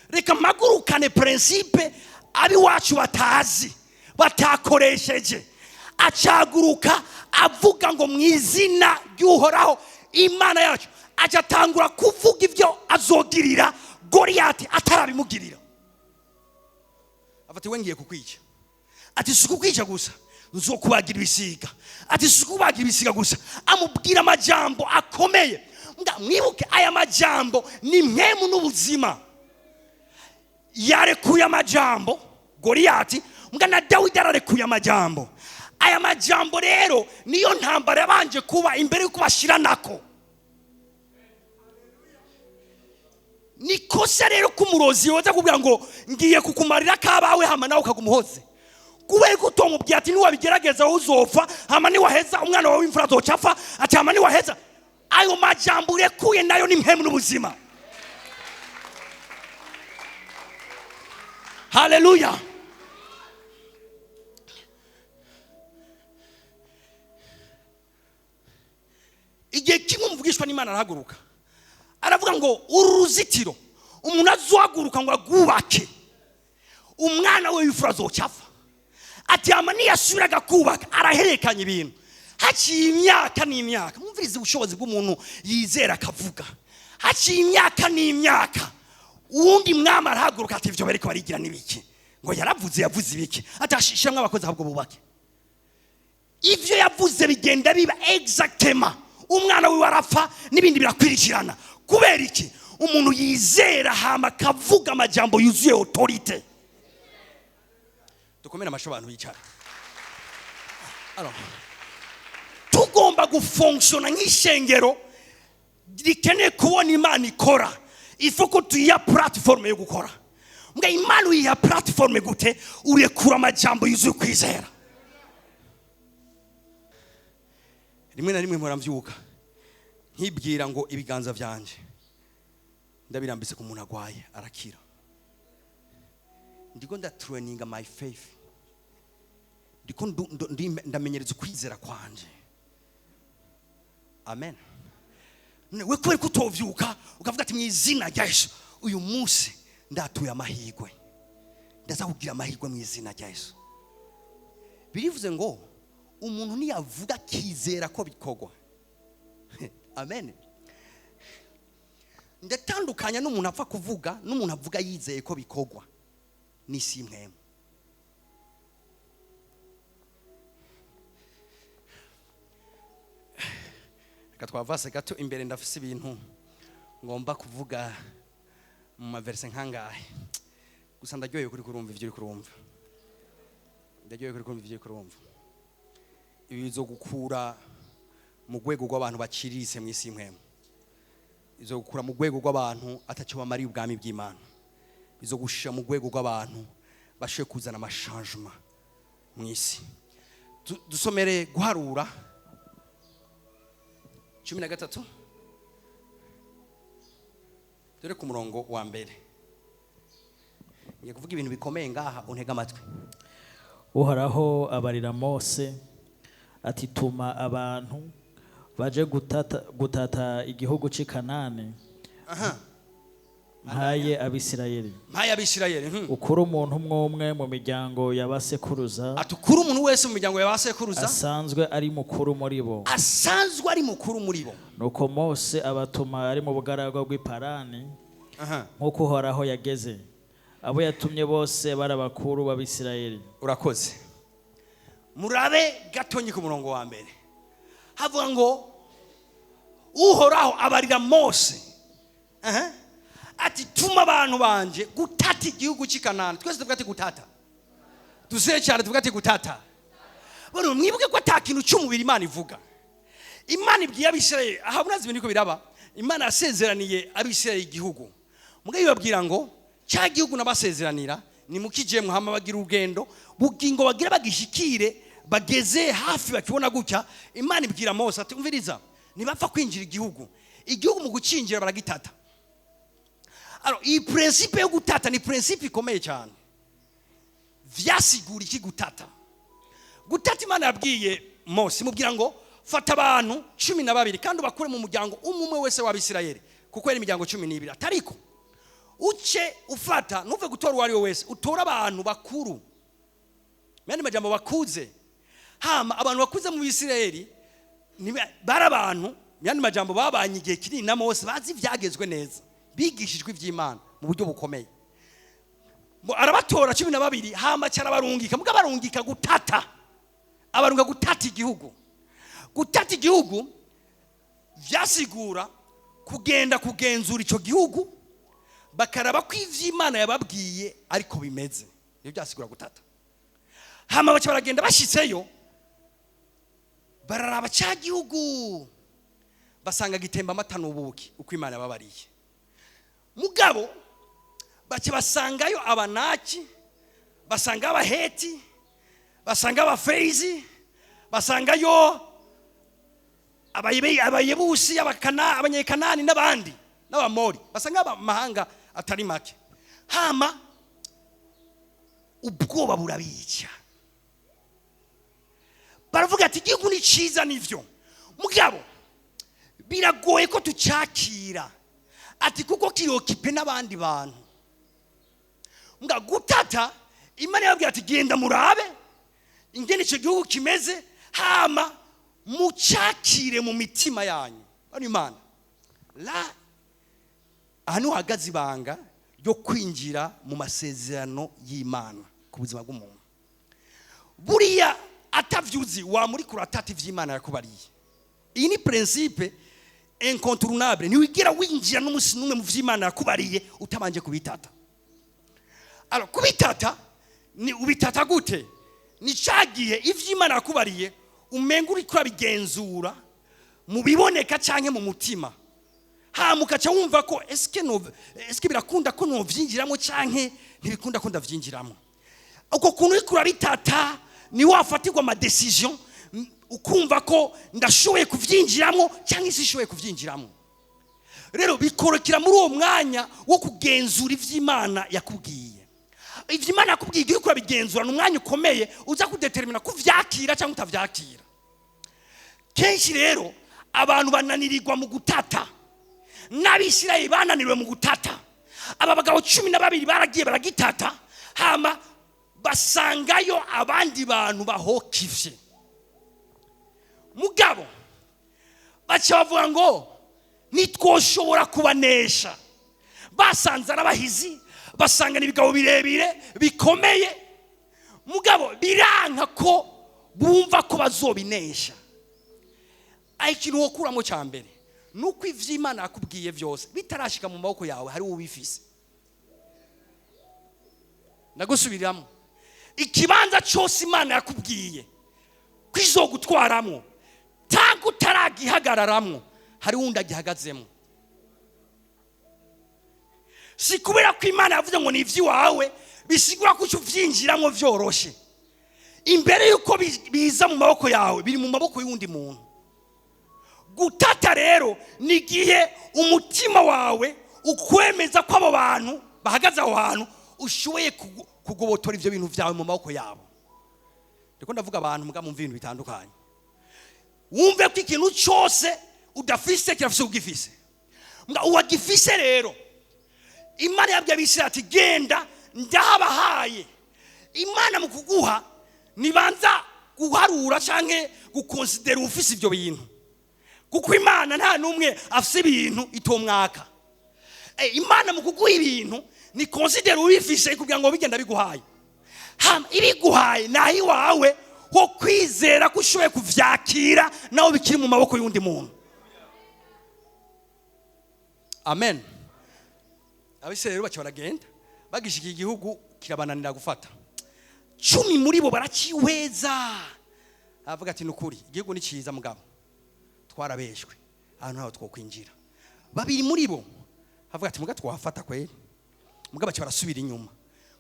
reka mpagurukane principe abiwacu batazi batakoresheje. Acaguruka Avuga ngo mu izina ry'Uhoraho Imana yacu, aca atangura kuvuga ibyo azogirira Goliyati atarabimugirira. Afati we ngiye kukwica, ati si kukwica gusa, nzokubagira ibisiga. Ati si kubagira ibisiga gusa, amubwira amajambo akomeye. Mwibuke aya majambo ni mpemu n'ubuzima. Yarekuye amajambo Goliyati, mbwa na Dawidi ararekuye amajambo. Aya majambo rero niyo ntambara yabanje kuba imbere yuko bashiranako. Nikosa rero kumurozi yoza kugira ngo ngiye kukumarira kabawe hama nawe ukagumuhoze. Kubera ko utomubwiye ati niwabigerageza uzopfa, hama niwaheza umwana wawe w'imfura azocapfa, ati hama niwaheza. Ayo majambo urekuye nayo ni mpemu n'ubuzima. Haleluya. Igihe kimwe umuvugishwa n'Imana arahaguruka, aravuga ngo uru ruzitiro umuntu azohaguruka ngo agubake, umwana we w'imfura azocapfa. Ati hama niyasubiraga kubaka, arahererekanya ibintu. Haciye imyaka n'imyaka, mwumvirize ubushobozi bw'umuntu yizera akavuga. Haciye imyaka n'imyaka, uwundi mwami arahaguruka ati ivyo bariko barigira n'ibiki? Ngo yaravuze, yavuze ibiki? Ati ashishamwe abakozi ahubwo bubake. Ivyo yavuze bigenda biba exactement. Umwana wiwe arapfa n'ibindi birakwirikirana. Kubera iki? Umuntu yizera hama akavuga amajambo yuzuye autorité. Dukomere amasho abantu bicara. Alors, tugomba gufonctiona nk'ishengero rikeneye kubona Imana ikora. Il faut ko tuyiha plateforme yo gukora. Mbwa Imana uyiha plateforme gute? Urekura amajambo yuzuye kwizera. Rimwe na rimwe mpora mvyuka nkibwira ngo ibiganza vyanje ndabirambitse ku muntu agwaye arakira. Ndiko ndatraininga my faith. Ndiko ndamenyereza ukwizera kwanje. Amen. We kubera ko utovyuka ukavuga ati mu izina rya Yesu uyu munsi ndatuye amahirwe, ndaza kugira amahirwe mu izina rya Yesu. Birivuze ngo umuntu niyavuga akizera ko bikorwa. Amen. Ndatandukanya n'umuntu apfa kuvuga n'umuntu avuga yizeye ko bikorwa. Ni simwe. Reka twavase gato imbere, ndafise ibintu ngomba kuvuga mu maverse nkangahe. Gusa ndaryohewe kuri kurumva ivyo uri kurumva. Ndaryohewe kuri kurumva ivyo uri kurumva. Ibi bizogukura mu rwego rw'abantu baciriritse mu isi imwe. Bizogukura mu rwego rw'abantu ataco bamariye ubwami bw'Imana. Bizogushira mu rwego rw'abantu bashoboye kuzana amachangement mu isi. Dusomere guharura 13 dore ku murongo wa mbere. Ngiye kuvuga ibintu bikomeye ngaha, untega amatwi. Uhoraho abarira Mose ati tuma abantu baje gutata igihugu c'i Kanani. Mpaye Abisirayeli. Mpaye Abisirayeli. Ukuri umuntu umwe umwe mu miryango y'abasekuruza. Ati ukuri umuntu wese mu miryango y'abasekuruza. Asanzwe ari mukuru muri bo. Asanzwe ari mukuru muri bo. Nuko Mose abatuma ari mu bugaragwa bw'i Parani. Nkuko Uhoraho yageze. Abo yatumye bose bari abakuru b'Abisirayeli. Urakoze. Murabe gatonyi ku murongo wa mbere. Havuga ngo Uhoraho abarira Mose. Ati tuma abantu banje gutata igihugu cy'i Kanani. Twese tuvuga ati gutata. Dusere cyane tuvuga ati gutata. Bano mwibuke ko ata kintu cy'umubiri Imana ivuga. Imana ibwiye Abisirayeli, aha murazi ibintu biraba. Imana yasezeraniye Abisirayeli igihugu. Mugabe ibabwira ngo cya gihugu nabasezeranira ni mukije muhama bagira urugendo bugingo bagira bagishikire bageze hafi bakibona gutya. Imana ibwira Mose ati umviriza, nibapfa kwinjira igihugu. Igihugu mu gucinjira baragitata. Alors, iyi principe yo gutata ni principe ikomeye cyane. Vyasigura iki gutata? Gutata Imana yabwiye Mose, imubwira ngo fata abantu 12 kandi ubakure mu muryango umwe wese w'Abisirayeli, kuko yari imiryango 12. Atariko uce ufata, ntuve gutora uwo ari we wese, utora abantu bakuru, mende majambo bakuze. Hama abantu bakuze mu Bisirayeli bari abantu, mu yandi majambo, babanye igihe kinini na Mose, bazi ibyagezwe neza, bigishijwe iby'Imana mu buryo bukomeye. Ngo arabatora 12, hama cyarabarungika, muga abarungika gutata, abarunga gutata igihugu. Gutata igihugu vyasigura kugenda kugenzura ico gihugu, bakaraba ko ivy'Imana yababwiye ariko bimeze. Nibyo byasigura gutata. Hama baca baragenda, bashitseyo bararaba cya gihugu, basanga gitemba amata n'ubuki uko Imana yababariye. Mugabo baca basangayo Abanaki, basanga Abaheti, basanga Abafeizi, basangayo Abayebusi, Abanyekanani n'abandi n'Abamori, basanga amahanga atari make. Hama ubwoba burabica, baravuga ati: "Igihugu ni cyiza nivyo, mugabo biragoye ko tucakira," ati kuko kiri occupé n'abandi bantu. Nga gutata, Imana yababwira ati: "Genda murabe ingene icyo gihugu kimeze, hama mucakire mu mitima yanyu." Bano Imana la, aha niho hahagaze ibanga ryo kwinjira mu masezerano y'Imana ku buzima bw'umuntu. Buriya atavyuzi wamuri kuratata ivy'Imana yakubariye. Iyi ni principe incontournable: ntiwigera winjira n'umunsi n'umwe mu vy'Imana yakubariye utabanje kubitata. Alors kubitata ni ubitata gute? Ni cagihe ivy'Imana yakubariye umenga uriko urabigenzura mu biboneka canke mu mutima, hama ukaca wumva ko eske no eske birakunda ko novyinjiramo canke ntibikunda ko ndavyinjiramo. Uko kuntu uriko urabitata ni wafatirwa ama décision, ukumva ko ndashoboye kuvyinjiramo cyangwa sishoboye kuvyinjiramo. Rero bikorokera muri uwo mwanya wo kugenzura ivy'Imana yakubwiye. Ivy'Imana yakubwiye, igihe uriko urabigenzura, ni umwanya ukomeye uza kudetermina kuvyakira cyangwa utavyakira. Kenshi rero abantu bananirirwa mu gutata. N'Abisirayeli bananiriwe mu gutata. Aba bagabo 12 baragiye baragitata, hama basangayo abandi bantu bahokivye. Mugabo baca bavuga ngo ntitwoshobora kubanesha. Basanze ari abahizi, basangana ibigabo birebire bikomeye, mugabo biranka ko bumva ko bazobinesha. Aho ikintu wokuramo cya mbere ni uko ivy'Imana yakubwiye byose bitarashika mu maboko yawe, hari ubifise. Ndagusubiriramo: ikibanza cyose Imana yakubwiye ko izogutwaramwo, tanga utaragihagararamwo, hari wundi agihagazemo. Si kubera ko Imana yavuze ngo ni iby'iwawe bisigura ko uca uvyinjiramo vyoroshe. Imbere y'uko biza mu maboko yawe, biri mu maboko y'uwundi muntu. Gutata rero ni igihe umutima wawe ukwemeza ko abo bantu bahagaze aho hantu ushoboye kugobotora ibyo bintu byawe mu maboko yabo. Ndiko ndavuga abantu muga mumva ibintu bitandukanye. Wumve ko ikintu cyose udafise kirafise ugifise. Mbwa uwagifise rero, Imana yabwiye Abisirayeli ati: "Genda, ndahabahaye." Imana mu kuguha nibanza guharura canke gukonsidera ufise ibyo bintu, kuko Imana nta n'umwe afise ibintu itomwaka. Imana mu kuguha ibintu ni konsidera ubifise kugira ngo bigenda biguhaye. Hama ibiguhaye naho iwawe ho kwizera ko ushoboye kuvyakira naho bikiri mu maboko y'undi muntu. Amen. Abisirayeli rero baca baragenda, bagishikiye igihugu kirabananira gufata. 10 muri bo baracihweza, avuga ati: "Nukuri igihugu ni cyiza, mugabo twarabeshwe, ahantu ntaho twokwinjira." Babiri muri bo avuga ati: "Muga twahafata kweri." Mugabo baca barasubira inyuma,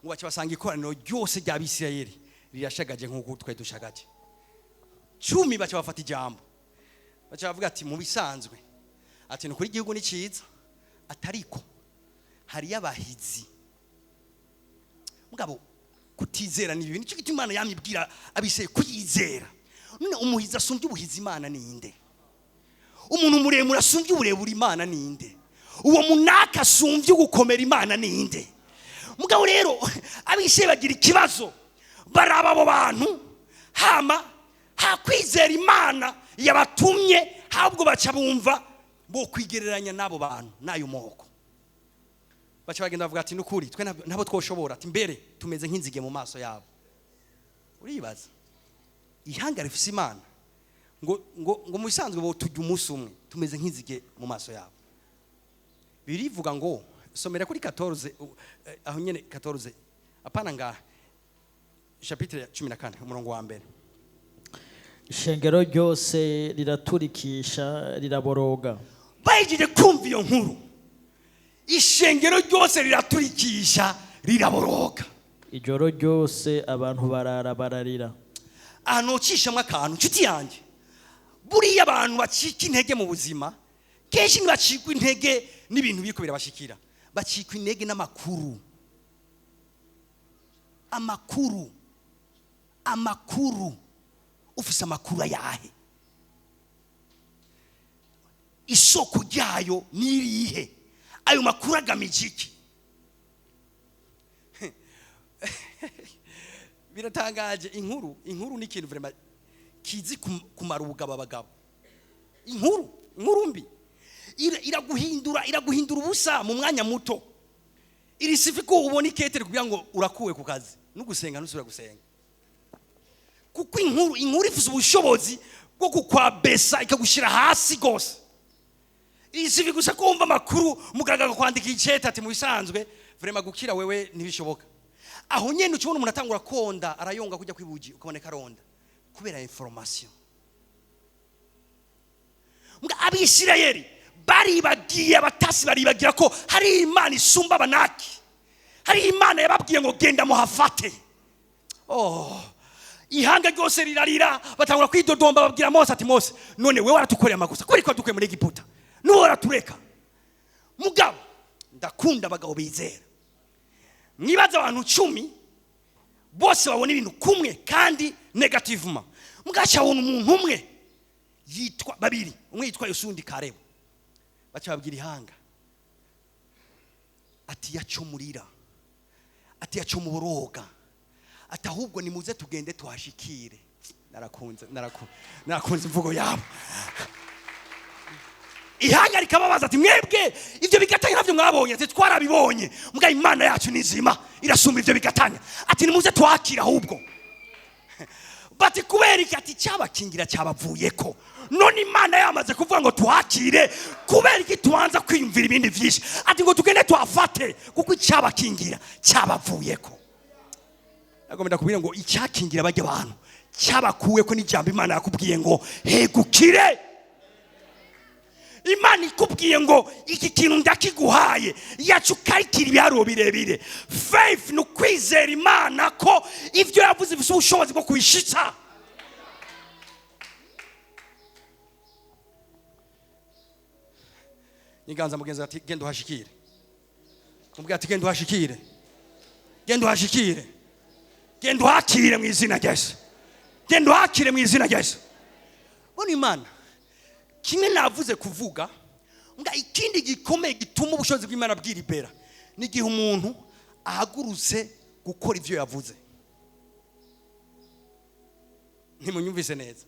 ngo baca basanga ikoraniro ryose ry'Abisirayeli rirashagaje nk'uko twe dushagaje. 10 baca bafata ijambo, baca bavuga ati: "Mu bisanzwe," ati, "nukuri igihugu ni cyiza, atariko hariyo abahizi." Mugabo kutizera ni bibi. Nicyo gituma Imana yamye ibwira Abisirayeli kuyizera. None umuhizi asumbye ubuhizi Imana ninde? Umuntu muremure asumbye uburebure Imana ninde? Uwo munaka asumbye ugukomera Imana ninde? Mugabo rero Abisirayeli bagira ikibazo, baraba abo bantu, hama Hakwizera Imana yabatumye, ahubwo baca bumva bo kwigereranya n'abo bantu n'ayo moko. Baca bagenda bavuga ati nukuri twe nabo twoshobora, ati mbere tumeze nk'inzige mu maso yabo. Uribaza ihanga rifise Imana ngo ngo ngo mu bisanzwe bo tujya umunsi umwe tumeze nk'inzige mu maso yabo. Birivuga ngo somera kuri 14 aho nyene 14 apana ngaha, chapitre 14 umurongo wa mbere. Ishengero ryose riraturikisha riraboroga. Bahejeje kumva iyo nkuru, ishengero ryose riraturikisha riraboroga. Ijoro ryose abantu barara bararira. Ahantu ucishamwo akantu, nshuti yanjye, buriya abantu bacika intege mu buzima kenshi ntibacikwa intege n'ibintu biriko birabashikira, bacikwa intege n'amakuru. Amakuru, amakuru, ufise amakuru ayahe? Isoko ryayo nirihe? Ayo makuru agamije iki? Biratangaje. Inkuru, inkuru ni ikintu vraiment kizi kumara ubugabo abagabo. Inkuru, inkuru mbi iraguhindura, iraguhindura ubusa mu mwanya muto. Iri sifi ko ubona iketere kugira ngo urakuwe ku kazi, nugusenga ntusubira gusenga, kuko inkuru, inkuru ifise ubushobozi bwo kukwabesa ikagushira hasi gose. Iri sifi gusa ko wumva amakuru muganga kwandika icete ati mu bisanzwe vraiment gukira wewe ntibishoboka. Aho nyene ukibona umuntu atangura konda arayonga kujya kwibuji, ukaboneka aronda kubera information. Mbwa Abisirayeli baribagiye, abatasi baribagira ko hari Imana isumba abanaki, hari Imana yababwiye ngo genda muhafate. Oh, ihanga ryose rirarira, batangura kwidodomba, babwira Mose ati Mose, none wewe waratukoreye amakosa kubera ko wadukuye muri Egiputa, n'uwo waratureka. Mugabo ndakunda abagabo bizera. Mwibaza abantu 10 bose babona ibintu kumwe kandi negativement, mugaca abona umuntu umwe yitwa babiri, umwe yitwa Yosuwa undi Kalebu. Baca babwira ihanga ati yaco murira, ati yaco muboroga, ati ahubwo nimuze tugende tuhashikire. Narakunze, narakunze imvugo yabo. Ihanga rikababaza ati mwebwe ivyo bigatanya navyo mwabonye, ati twarabibonye, mbwa Imana yacu ni nzima irasumba ivyo bigatanya, ati nimuze twakira ahubwo. Bati kubera iki? Ati cyabakingira cyabavuyeko, none Imana yamaze kuvuga ngo twakire, kubera iki tubanza kwiyumvira ibindi vyinshi? Ati ngo tugende twafate kuko icyabakingira cyabavuyeko. Nagomba kubwira ngo icyakingira bajya abantu cyabakuweko n'ijambo Imana yakubwiye ngo hegukire. Imana ikubwiye ngo iki kintu ndakiguhaye, yacu ukarikira ibiharuro birebire. Faith ni ukwizera Imana ko ivyo yavuze bifise ubushobozi bwo kubishitsa. Nyiganza mugenzi ati genda uhashikire, mubwira ati genda uhashikire, genda uhashikire, genda uhakire mu izina rya Yesu, genda uhakire mu izina rya Yesu. Bona Imana kimwe navuze kuvuga nga ikindi gikomeye gituma ubushobozi bw'Imana bwiribera ni igihe umuntu ahagurutse gukora ivyo yavuze. Ntimunyumvise neza.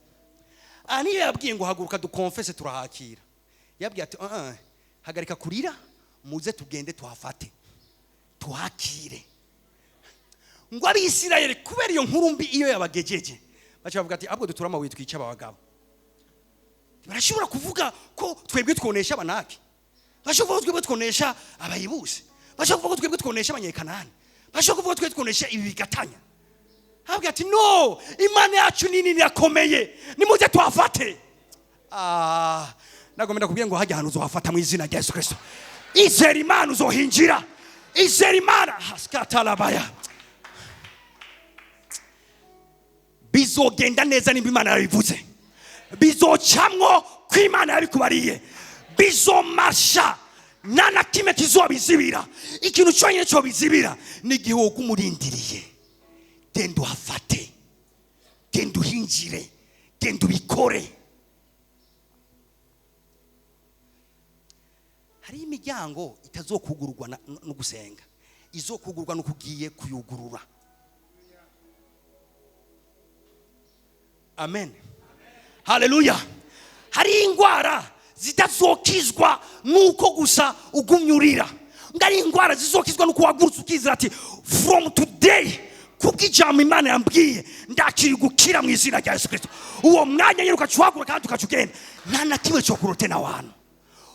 Aha niyo yabwiye ngo haguruka dukonfese turahakira, yabwiye ati hagarika kurira, muze tugende tuhafate tuhakire. Ngo Abisirayeli kubera iyo nkuru mbi iyo yabagejeje baca bavuga ati ahubwo dutura amabuye twica abagabo. Barashobora kuvuga ko twebwe twonesha abanaki, bashobora kuvuga ko twebwe twonesha abayibusi, bashobora kuvuga ko twebwe twonesha abanyekanani, bashobora kuvuga ko twebwe twonesha ibi bigatanya. Avuga ati no, Imana yacu nini irakomeye, nimuze tuhafate. Nagomba kubwira ngo hajya ahantu uzohafata mu izina rya Yesu Kristo. Izera Imana uzohinjira, izera Imana haskatalabaya. Bizogenda neza nimba Imana yabivuze, bizocamwo ko Imana yabikubariye, bizomarsha nta na kimwe kizobizibira. Ikintu cyonyine cyobizibira ni igihe wowe umurindiriye. Genda uhafate, genda uhinjire, genda ubikore. Hari imiryango itazokugururwa no gusenga, izokugururwa no kugiye kuyugurura. Amen, haleluya. Hari indwara zitazokizwa nuko gusa ugumye urira, ngo ari indwara zizokizwa nuko wagurutse ukizira ati: "From today, kubw'ijambo Imana yambwiye, ndakiri gukira mu izina rya Yesu Kirisito." Uwo mwanya nyine ukaca uhaguruka kandi ukaca ugenda, nta na kimwe cyo kurotena abantu.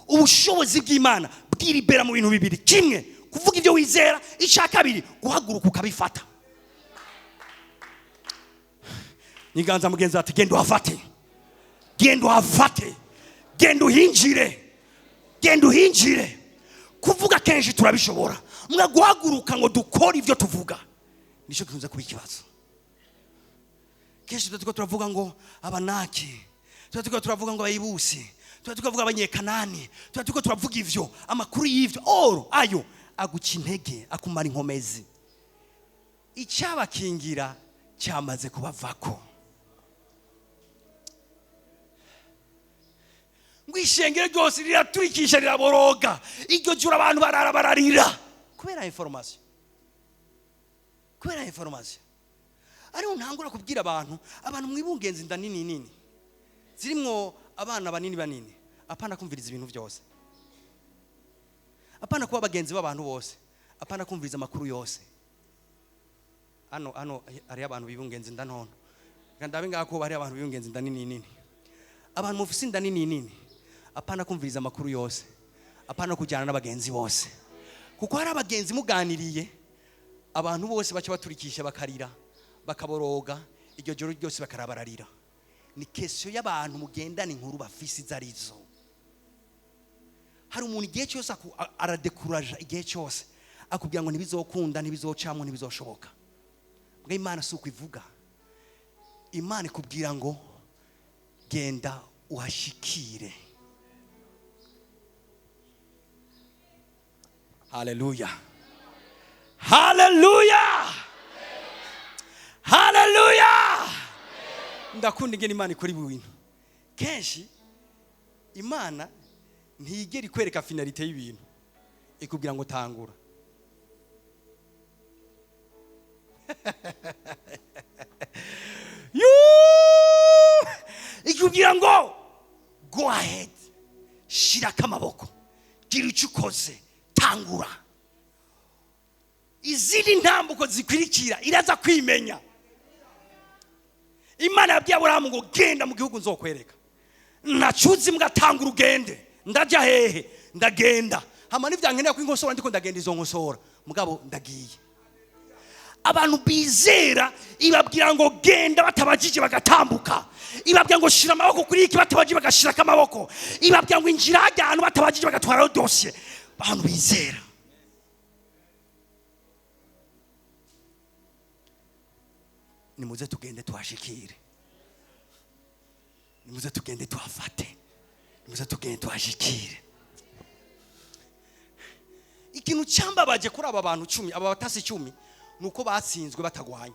Ubushobozi bw'Imana bwiribera mu bintu bibiri: kimwe, kuvuga ibyo wizera; icya kabiri, guhaguruka ukabifata. Nyiganza mugenzi ati: "Genda uhafate, genda uhafate, genda uhinjire, genda uhinjire." Kuvuga kenshi turabishobora, mwa guhaguruka ngo dukore ibyo tuvuga nicyo gikunze kuba ikibazo. Kenshi tuba turiko turavuga ngo Abanaki, tuba turiko turavuga ngo Abayibusi, tuba turiko turavuga Abanyekanani, tuba turiko turavuga ivyo amakuru y'ivyo oro ayo aguca intege, akumara inkomezi. Icyabakingira cyamaze kubavako. Ngo ishengero ryose riraturikisha, riraboroga. Iryo joro abantu barara bararira kubera information, kubera information. Ariho ntangura kubwira abantu mwibungenza inda nini nini zirimwo abana banini banini: apana kumviriza ibintu byose, apana kuba bagenzi b'abantu bose, apana kumviriza amakuru yose. Hano hariyo abantu bibungenza inda ntono. Reka ndabe ngaho ko hariyo abantu bibungenza inda nini nini. Abantu mufise inda nini nini, apana kumviriza amakuru yose, apana kujyana n'abagenzi bose, kuko hari abagenzi muganiriye abantu bose baca baturikisha, bakarira, bakaboroga, iryo joro ryose bakarabararira. Ni question y'abantu mugendana, inkuru bafise izo arizo. Hari umuntu igihe cyose aradekuraja, igihe cyose akubwira ngo ntibizokunda, ntibizocamwo, ntibizoshoboka. Mbwa Imana si uko ivuga. Imana ikubwira ngo genda uhashikire. Haleluya, haleluya, haleluya! Ndakunda ingene Imana ikora ibintu. Kenshi Imana ntiyigera ikwereka finalité y'ibintu, ikubwira ngo tangura. Yuuu! Ikubwira ngo go ahead, shirako amaboko, gira icyo ukoze, tangura. Izindi ntambuko zikurikira iraza kwimenya. Imana yabwiye Aburahamu ngo genda mu gihugu nzokwereka. Ntacuzi mbwa, tanga urugende. Ndajya hehe? Ndagenda. Hama nivyankenera ko inkosora, ndiko ndagenda izo nkosora, mugabo ndagiye. Abantu bizera ibabwira ngo genda batabajije bagatambuka, ibabwira ngo shira amaboko kuri iki batabajije bagashirako amaboko, ibabwira ngo injira hajya ahantu batabajije bagatwarayo dosiye. Abantu bizera, nimuze tugende tuhashikire, nimuze tugende tuhafate, nimuze tugende tuhashikire. Ikintu cyambabaje kuri aba bantu 10, aba batasi 10, nuko batsinzwe batagwanye.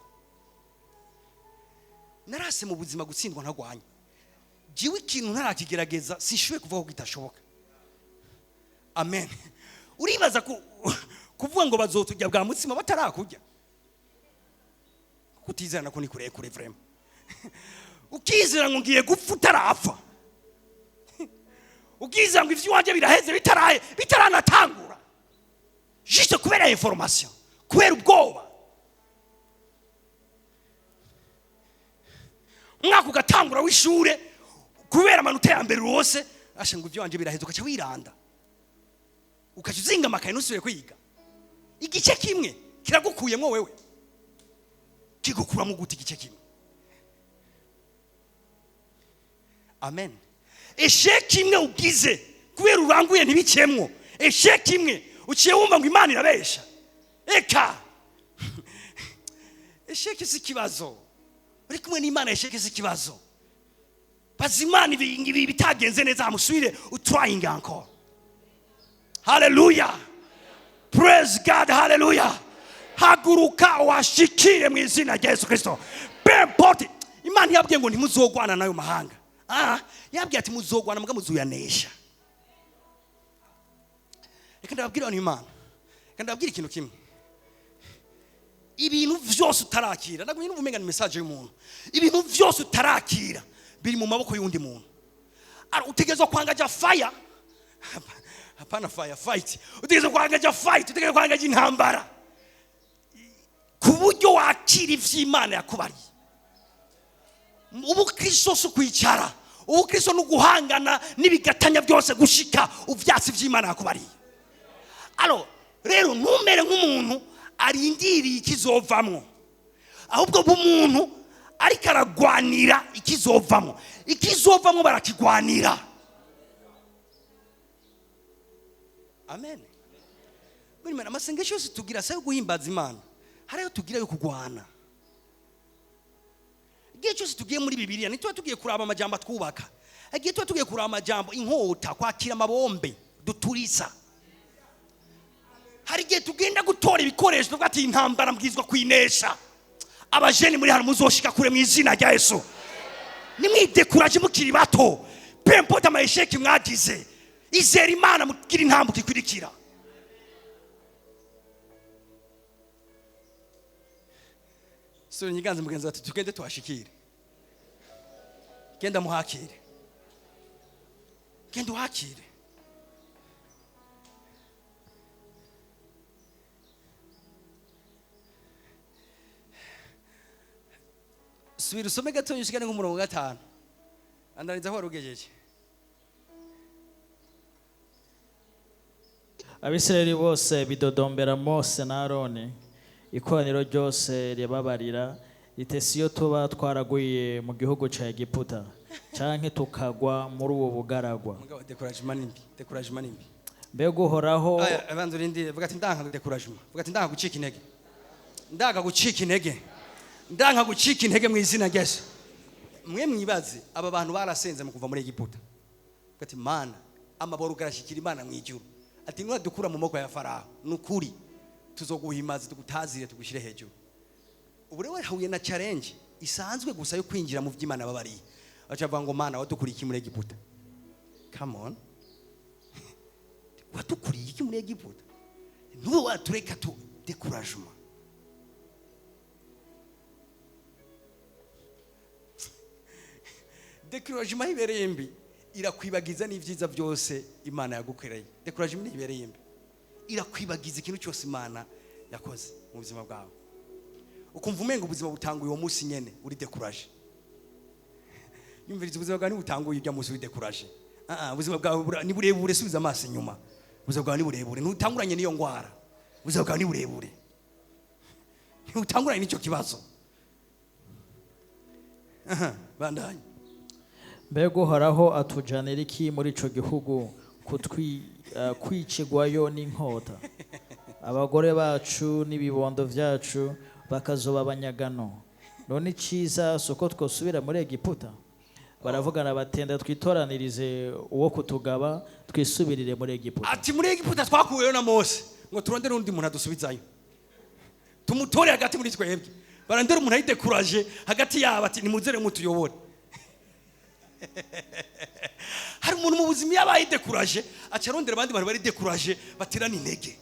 Narase mu buzima gutsindwa ntagwanye. Jiwe ikintu ntarakigerageza sishoboye kuvuga ko kitashoboka. Amen. Uribaza kuvuga ngo bazotujya bwa mutsima batarakurya, kutizera nako ni kurekure vraiment. Ukizera ngo ngiye gupfa utarapfa, ukizera ngo ivy'iwanje biraheze bitaraye, bitaranatangura, juste kubera information, kubera ubwoba. Umwaka ugatangura w'ishure, kubera amanota ya mbere rwose asha ngo ivy'iwanje biraheze, ukaca wiranda, ukaca uzinga amakaye ntusubire kwiga. Igice kimwe kiragukuyemwo wewe, kigukuramo gute igice kimwe? Amen. Échec imwe ugize kubera uranguye ntibikemwo, échec imwe uciye wumva ngo Imana irabesha. Eka, échec si ikibazo. Uri kumwe n'Imana, échec si ikibazo. Baza Imana ibi bitagenze neza, hamusubire utrying encore. Haleluya, praise God, haleluya. Haguruka washikire mu izina rya Yesu Kristo. Peu importe, Imana yabwiye ngo ntimuzogwana n'ayo mahanga. Yabwiye ati muzogwana muga muzuyanesha. Reka ndababwire abantu Imana, reka ndababwire ikintu kimwe. Ibintu vyose utarakira, ndagumye numva umenga ni message y'umuntu. Ibintu vyose utarakira biri mu maboko y'undi muntu. Ara utegerezwa kwangaja fire, hapana fire fight, utegerezwa kwangaja fight, utegerezwa kwangaja intambara ku buryo wakira ivy'Imana yakubariye. Ubukristo si ukwicara, ubukristo ni uguhangana n'ibigatanya byose gushika uvyatsi vy'Imana yakubariye. Alors rero, ntumere nk'umuntu arindiriye ikizovamwo, ahubwo b'umuntu ariko aragwanira ikizovamwo. Ikizovamwo barakigwanira. Amen. Buri mana, amasengesho yose tugira si ayo guhimbaza Imana, hari ayo tugira yo kugwana. Igihe cyose tugiye muri Bibiliya, ntituba tugiye kuraba amajambo atwubaka. Igihe tuba tugiye kuraba amajambo, inkota, kwakira amabombe duturisa. Hari igihe tugenda gutora ibikoresho, tuvuga ati: "Intambara mbwizwa kuyinesha." Abajeni muri hano, muzoshika kure mu izina rya Yesu. Nimwidekuraje mukiri bato. Peu importe ama échecs mwagize, izera Imana, mugire intambwe ikurikira. Sura nyiganze mugenzi ati: "Tugende tuhashikire." Genda muhakire, genda uhakire. Subira usome gatoya, ushikane nk'umurongo wa 5. Andaniza aho wari ugejeje. Abisirayeli bose bidodombera Mose na Aroni. Ikoraniro ryose ribabarira riti: "Iyo tuba twaraguye mu gihugu cya Egiputa, canke tukagwa muri ubu bugaragwa!" Mugabo découragement nimbi, découragement nimbi. Mbega Uhoraho Aya, abanza urindire. Vuga ati: "Ndanka découragement." Vuga ati: "Ndanka gucika intege, ndanka gucika intege, ndanka gucika intege mu izina rya Yesu." Mwe mwibaze, aba bantu barasenze mu kuva muri Egiputa. Vuga ati: "Mana." Amaboro garashyikira Imana mu ijuru, ati: "Nwadukura mu maboko ya Farawo, ni ukuri tuzoguhimaza, tugutazire, tugushyire hejuru." Ubu rero hahuye na challenge isanzwe gusa yo kwinjira mu by'Imana babariye. Baca bavuga ngo: "Mana, wadukuriye iki muri Egiputa? Come on, wadukuriye iki muri Egiputa? Ntube watureka tu découragement." Découragement ibereye mbi, irakwibagiza n'ibyiza byose Imana yagukoreye. Découragement ibereye mbi, irakwibagiza ikintu cyose Imana yakoze mu buzima bwawe, ukumva umenga ubuzima butanguye uwo munsi nyene uri découragé. Yumviriza, ubuzima bwawe ntibutanguye ujya munsi uri découragé. Ah ah, ubuzima bwawe ni burebure. Subiza amaso inyuma, ubuzima bwawe ni burebure, ntutanguranye n'iyo ngwara. Ubuzima bwawe ni burebure, ntutanguranye n'icyo kibazo. Aha, bandanye. Mbega Uhoraho atujanira iki muri ico gihugu kwicigwayo n'inkota, abagore bacu n'ibibondo vyacu bakazoba abanyagano? None iciza si uko twosubira muri Egiputa? Baravugana batenda: "Twitoranirize uwo kutugaba, twisubirire muri Egiputa." Ati: "Muri Egiputa twakuweyo na Mose, ngo turondere undi muntu adusubizayo, tumutore hagati muri twebwe." Barondera umuntu ayi découragé hagati yabo, ati: "Nimuzere mutuyobore." Hari umuntu mu buzima iyo abaye découragé, aca arondera abandi bantu bari découragés baterana intege,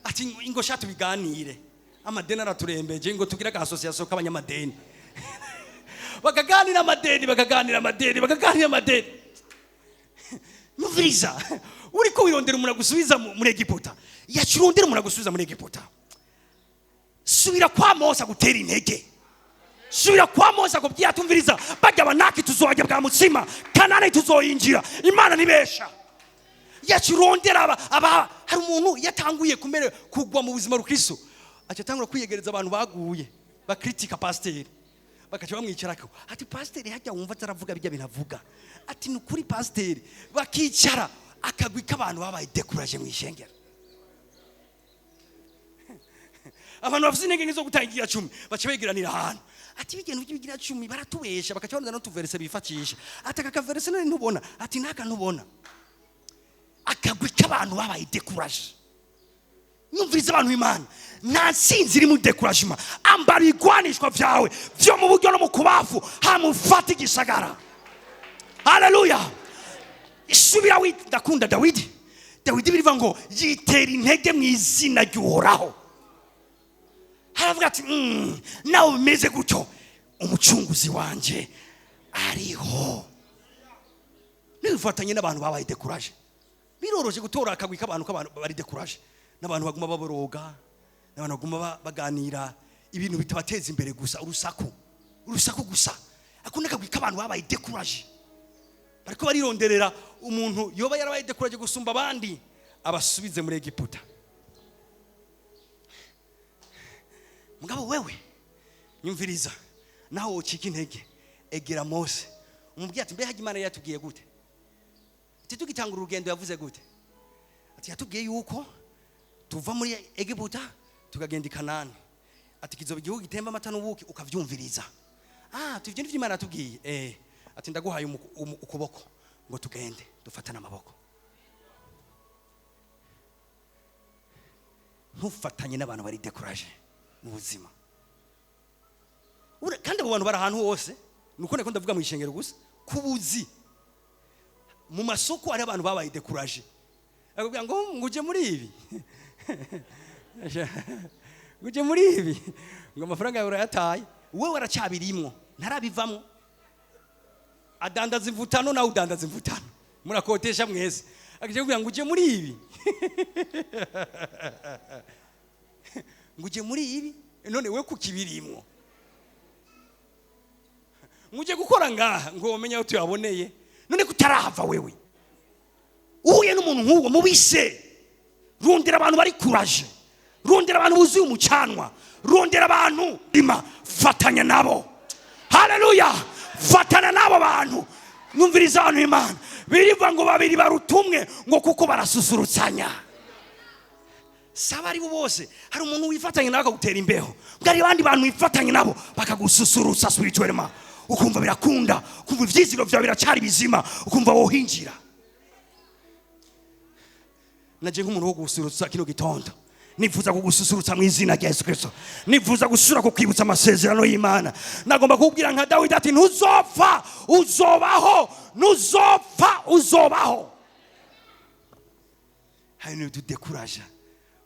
ati: "Ingo sha tubiganire, amadeni araturembeje, ngo tugire aka association k'abanyamadeni." Bakaganira amadeni, bakaganira amadeni, bakaganira amadeni. Nyumviriza, uriko wirondera umuntu agusubiza muri Egiputa, yaca urondera umuntu agusubiza muri Egiputa. Subira kwa Mose agutera intege. Subira kwa Mose akubwira atumviriza: "Bajya abanaki tuzohajya bwa mutsima, Kanani tuzoyinjira, Imana nibesha." Yaca urondera aba. Hari umuntu yatanguye kumere kugwa mu buzima rukristo, aca atangura kwiyegereza abantu baguye, bakritika pasiteri, bakaca bamwicarako, ati: "Pasiteri, hajya wumva ataravuga bijya bintu avuga." Ati: "Ni ukuri pasiteri." Bakicara, akagwi k'abantu babaye découragés mu ishengero, abantu bafite intege nke zo gutanga igira cumi, baca begeranira ahantu, ati: "Ibintu by'ibigira cumi baratubesha." Bakaca barondera n'utu versets bifatisha, ati: "Aka ka verset none ntubona?" Ati: "Naka ntubona?" Akagwi k'abantu babaye découragés. Nyumviriza abantu b'Imana, nta nsinzi iri muri découragement. Ambara ibigwanishwa vyawe vyo mu buryo no mu kubafu, hama ufate igisagara. Haleluya! Isubira wi ndakunda Dawidi. Dawidi birivuga ngo yitera intege mu izina ry'Uhoraho. Aravuga ati nawe bimeze gutyo, umucunguzi wanje ariho. Nifatanye n'abantu babaye découragé. Biroroshe gutora akagwi k'abantu bari découragé, n'abantu baguma baboroga, n'abantu baguma baganira ibintu bitabateza imbere gusa, urusaku urusaku gusa. Ako n'akagwi k'abantu babaye découragé, bariko barironderera umuntu yoba yarabaye découragé gusumba abandi, abasubize muri Egiputa. Mugabo wewe nyumviriza, naho wocika intege, egera Mose umubwire ati mbe Imana yatubwiye gute? Ati tugitangura urugendo yavuze gute? Ati yatubwiye yuko tuva muri Egiputa tukagenda i Kanani, ati kizoba igihugu gitemba amata n'ubuki, ukavyumviriza. Ati ivyo nivyo Imana yatubwiye. Ati ndaguhaye ukuboko ngo tugende dufatane amaboko. Ntufatanye n'abantu bari découragé mu buzima. Kandi abo bantu bari ahantu hose, nuko ndiko ndavuga mu ishengero gusa, kubuzi mu masoko hari abantu babaye découragé, akubwira ngo nguje muri ibi, nguje muri ibi, ngo amafaranga yawe urayataye, wewe waracyabirimwo ntarabivamwo. Adandaza imvutano nawe udandaza imvutano, murakotesha mwese, akije kugira ngo uje muri ibi, nguje muri ibi, none we kukibirimwo, nguje gukora ngaha ngo umenye aho tuyaboneye, none kutarahava wewe. Uhuye n'umuntu nk'uwo mubise, rondera abantu bari courage, rondera abantu buzuye umucanwa, rondera abantu rima, fatanya nabo. Haleluya, fatana nabo bantu. Numviriza abantu Imana biriva ngo babiri barutumwe ngo kuko barasusurutsanya. Saba ari bo bose, hari umuntu wifatanya nawe akagutera imbeho, bwari abandi bantu wifatanya nabo bakagususurutsa spirituellement, ukumva birakunda, ukumva ivyiziro vyawe biracyari bizima, ukumva wohinjira. Naje nk'umuntu wo gususurutsa kino gitondo, nifuza kugususurutsa mu izina rya Yesu Kristo, nifuza gusura kukwibutsa amasezerano y'Imana. Nagomba kukubwira nka Dawidi ati ntuzopfa uzobaho, ntuzopfa uzobaho. Hari n'ibintu tudekuraja,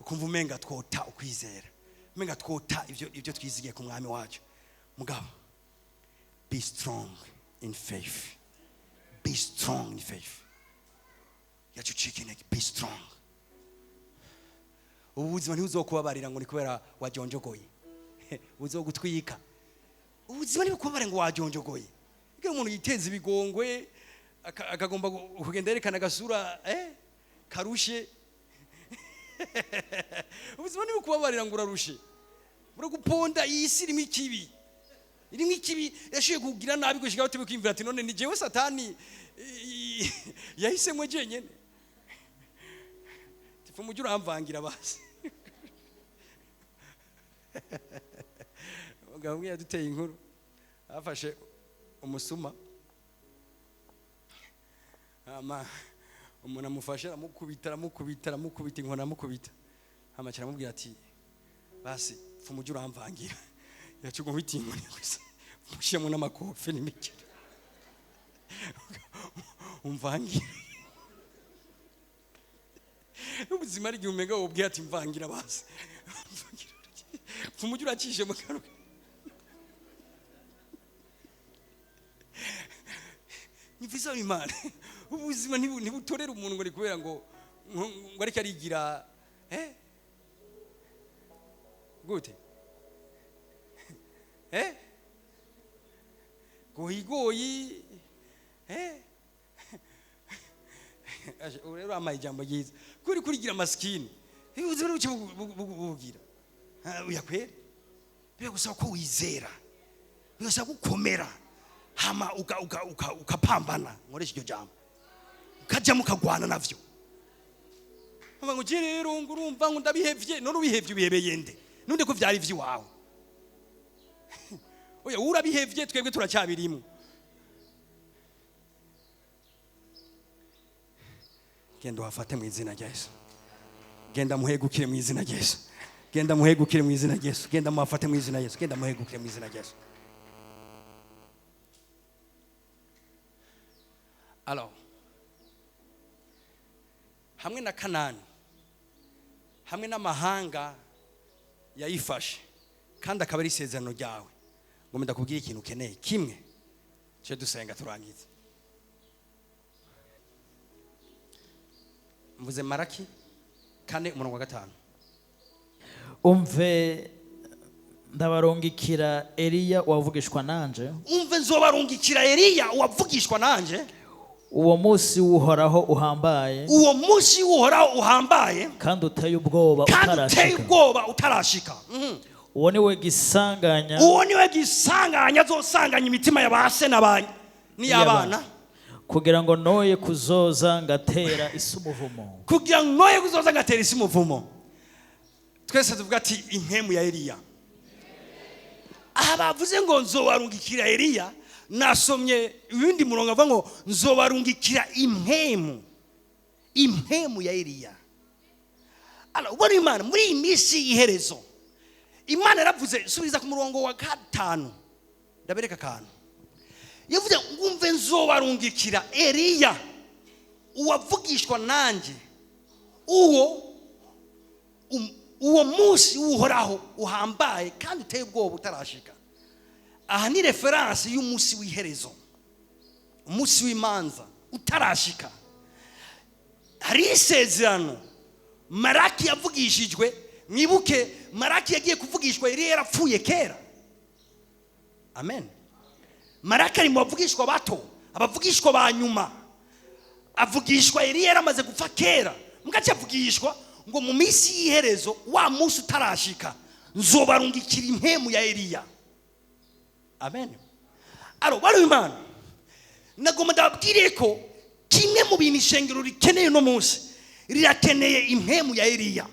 ukumva umenga twota ukwizera, umenga twota ibyo twizigiye ku mwami wacu. Mugabo be strong in faith, be strong in faith. Yacucika intege, be strong. Ubu buzima ntibuzokubabarira ngo ni kubera wajonjogoye, buzogutwika. Ubuzima ntibukubabare ngo wajonjogoye. Iyo umuntu yiteza ibigongwe akagomba kugenda yerekana agasura karushe, ubuzima ntibukubabare ngo urarushe, buraguponda. Iyi si irimo ikibi, irimo ikibi, yashoboye kugira nabi gushika aho tubikimvira ati none ni jewe Satani yahisemo jenyene, tifu mujye uramvangira basi. Umugabo umwe yaduteye inkuru, afashe umusuma, hama umuntu amufashe aramukubita, aramukubita, aramukubita inkoni, aramukubita, hama aramubwira ati basi pfa umujyi uramvangira. Yacuga nkubita inkoni gusa, mushyiramo n'amakofe n'imikino, umvangira. Ubuzima ari igihe umenga wubwiye ati mvangira basi, pfa umujyi uracishe mu kanwa. Nivisa Imana, ubuzima ntibutorera umuntu ngo ni kubera ngo ariko arigira gute goyigoyi rero amaye ijambo ryiza kuri kurigira maskini, ubuzima ntibuce bugira uya kwera. Biragusaba ko wizera, biragusaba gukomera, hama ukapambana, nkoresha iryo jambo, ukajya mukagwana navyo. Ngo je rero ngo urumva ngo ndabihevye, none ubihevye ubihebeye nde? Nunde ko vyari vyiwawe? Oya urabihevye, twebwe turacyabirimo. Genda uhafate mu izina rya Yesu, genda muhegukire mu izina rya Yesu, genda muhegukire mu izina rya Yesu, genda muhafate mu izina rya Yesu, genda muhegukire mu izina rya Yesu. Alors, hamwe na Kanani, hamwe n'amahanga yayifashe, Kandi akaba ari isezerano ryawe. Ngo ndakubwire ikintu ukeneye kimwe, cyo dusenga turangize. Mvuze Maraki 4 umurongo wa 5. Umve ndabarungikira Eliya wavugishwa nanje. Umve nzobarungikira Eliya wavugishwa nanje. Uwo munsi w'Uhoraho uhambaye. Uwo munsi w'Uhoraho uhambaye. Kandi uteye ubwoba kandi utarashika. Uteye ubwoba utarashika. Uwo niwe gisanganya. Uwo niwe gisanganya azosanganya imitima ya base n'abanye n'iyabana. Kugira ngo noye kuzoza ngatera isi umuvumo. Kugira ngo noye kuzoza ngatera isi umuvumo. Twese tuvuga ati impemu ya Eliya. Aha bavuze ngo nzobarungikira Eliya, nasomye ibindi murongo avuga ngo nzobarungikira impemu. Impemu ya Eliya. Ala ubona Imana muri iyi minsi y'iherezo. Imana yaravuze, subiza ku murongo wa 5. Ndabereka akantu. Yavuze ngumve nzobarungikira Eliya uwavugishwa nanje, uwo munsi w'Uhoraho uhambaye kandi uteye ubwoba utarashika. Aha ni reference y'umunsi w'iherezo, umunsi w'imanza utarashika. Hari isezerano Maraki yavugishijwe. Mwibuke Maraki yagiye kuvugishwa Eliya yarapfuye kera. Amen. Maraki ari mu bavugishwa bato, abavugishwa ba nyuma. Avugishwa Eliya yaramaze gupfa kera. Mugace avugishwa ngo mu minsi y'iherezo wa munsi utarashika nzobarungikira impemu ya Eliya. Amen. Aro bari Imana nagomba ndababwire ko kimwe mu bintu ishengero rikeneye no munsi rirakeneye impemu ya Eliya.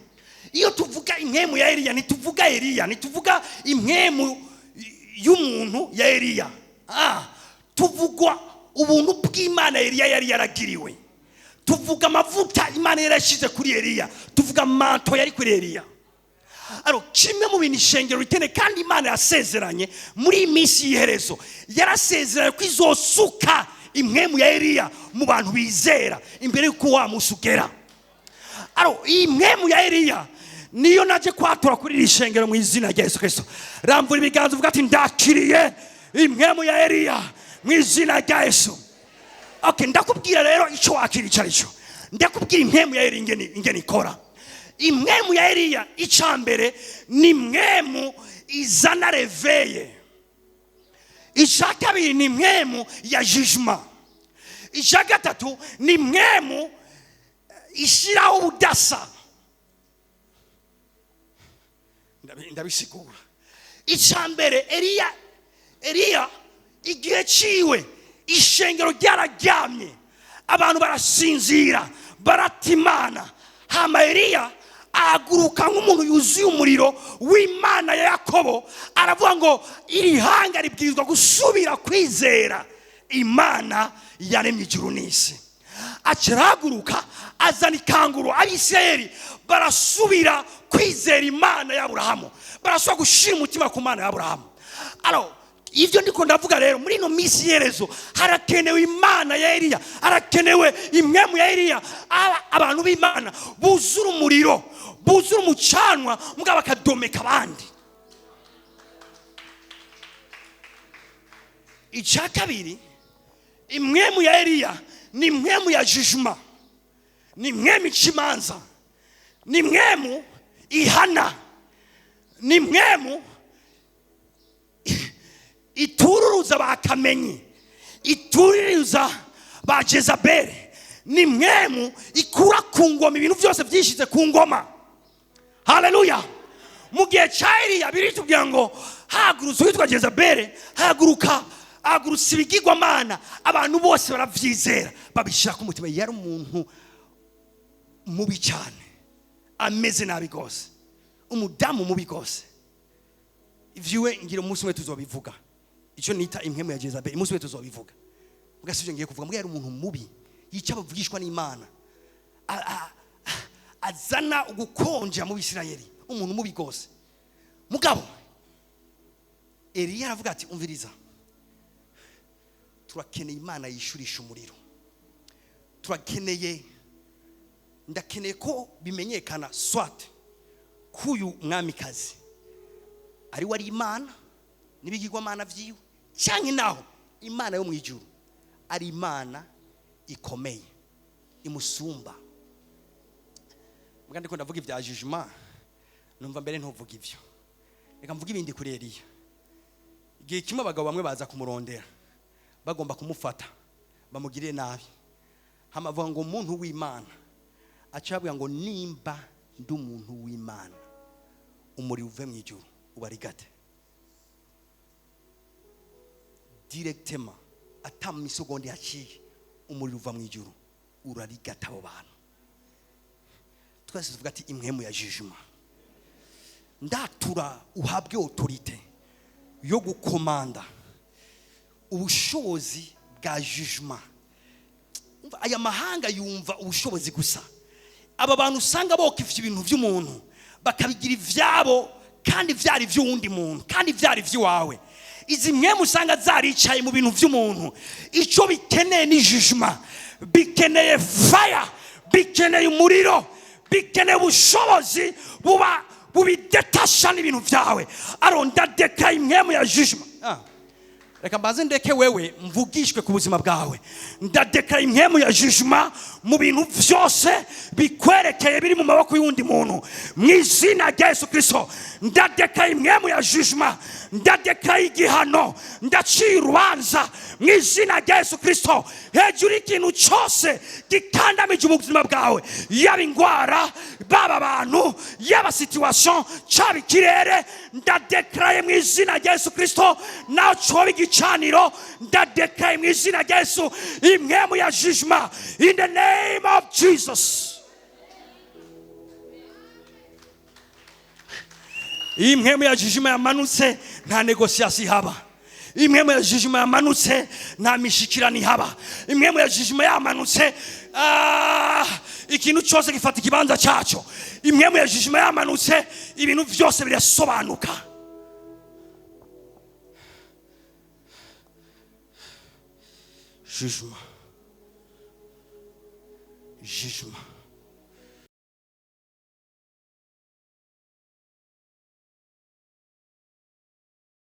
Iyo tuvuga impemu ya Eliya ntituvuga Eliya, ntituvuga impemu y'umuntu ya Eliya. Tuvugwa ubuntu bw'Imana Eliya yari yaragiriwe. Tuvuga amavuta Imana yarashize kuri Eliya, tuvuga manto yari kuri Eliya. Aro kimwe mu bintu ishengero rikeneye kandi Imana yasezeranye muri iyi minsi y'iherezo, yarasezeranye ko izosuka impemu ya Eliya mu bantu bizera imbere y'uko wa munsi ugera. Aro iyi mpemu ya Eliya niyo naje kwatura kuri iri shengero mu izina rya Yesu Kristo. Ramvura ibiganza uvuga ati ndakiriye impemu ya Eliya mu izina rya Yesu. Okay, ndakubwira rero ico wakira ico arico. Ndakubwira impemu ya Eliya ingene ikora. Impemu ya Eliya icambere ni impemu izana reveye. Ica kabiri ni impemu ya jugement. Ica gatatu ni impemu ishiraho ubudasa. Ndabisigura. Icambere Eliya igihe ciwe ishengero ryararyamye, abantu barasinzira, baratimana. Hama Eliya ahaguruka nk'umuntu yuzuye umuriro w'Imana ya Yakobo, aravuga ngo iri hanga ribwirizwa gusubira kwizera Imana yaremye ijuru n'isi. Acarahaguruka azana ikanguro, Abisirayeli barasubira kwizera Imana ya Aburahamu, barasubira gushira umutima ku Mana ya Aburahamu. Alors ivyo ndiko ndavuga rero muri ino minsi y'iherezo harakenewe Imana ya Eliya, harakenewe impwemu ya Eliya. Abantu b'Imana buzura umuriro, buzura umucanwa, mugabo bakadomeka abandi. Icya kabiri, impwemu ya Eliya ni impwemu ya jugement, ni impwemu ica imanza, ni impwemu ihana, ni impwemu itururuza ba Kamenyi, itururuza ba Jezabel, ni mwemu ikura ku ngoma ibintu byose byishize ku ngoma. Haleluya. Mu gihe cya Eliya biritubwira ngo hagurutse uwitwa Jezabel, haguruka agurutse ibigirwamana, abantu bose baravyizera babishira ku mutima. Yari umuntu mubi cyane, ameze nabi gose, umudamu mubi gose. Ivyiwe ngira umunsi umwe tuzobivuga, ico nita impwemu ya Jezabel, umunsi umwe tuzobivuga. Muga sivyo ngiye kuvuga. Muga yari umuntu mubi, yica abavugishwa n'Imana, azana ugukonja mu Bisirayeli, umuntu mubi gose. Mugabo Eliya aravuga ati umviriza, turakeneye Imana yishurisha umuriro, turakeneye, ndakeneye ko bimenyekana swat kuyu mwamikazi Ari we ari Imana n'ibigirwamana vyiwe, canke naho Imana yo mu ijuru ari Imana ikomeye imusumba. Mbwa ndiko ndavuga ibya jugement, numva mbere ntuvuga ivyo, reka mvuge ibindi kuri Eliya. Igihe kimwe abagabo bamwe baza kumurondera, bagomba kumufata bamugirire nabi. Hama avuga ngo umuntu w'Imana, aca ababwira ngo nimba ndi umuntu w'Imana, umuriro uve mu ijuru ubarigate directement. Ata misegonde yaciye, umuriro uva mu ijuru urarigata abo bantu. Twese tuvuga ati impwemu ya jugement. Ndatura uhabwe autorité yo gukomanda ubushobozi bwa jugement. Umva, aya mahanga yumva ubushobozi gusa. Aba bantu usanga bokifye ibintu by'umuntu bakabigira ivyabo, kandi vyari vy'uwundi muntu, kandi vyari vy'iwawe. Izi mpwemu usanga zaricaye mu bintu by'umuntu, ico bikeneye ni jugement, bikeneye fire, bikeneye umuriro, bikeneye ubushobozi buba bubidetasha n'ibintu vyawe. Aronda deka impwemu ya jugement. Reka mbanze ndeke wewe mvugishwe ku buzima bwawe. Ndadeka impwemu ya jugement mu bintu vyose bikwerekeye biri mu maboko y'uwundi muntu, mu izina rya Yesu Kristo. Ndadeka impwemu ya jugement, ndadeka igihano, ndaciye urubanza mu izina rya Yesu Kristo hejuru y'ikintu cyose gikandamije ubuzima bwawe, yaba ingwara, baba abantu, yaba situation, cyaba ikirere. Ndadekaraye mu izina rya Yesu Kristo, naho coba igicaniro, ndadekaraye mu izina rya Yesu impwemu ya jugement in the name of Jesus. Iyi impwemu ya jugement yamanutse, nta négociation ihaba. Impwemu ya jugement yamanutse, nta mishikirano ihaba. Impwemu ya jugement yamanutse, ikintu cyose gifata ikibanza cyaco. Impwemu ya jugement yamanutse, ibintu byose birasobanuka. Jugement, jugement.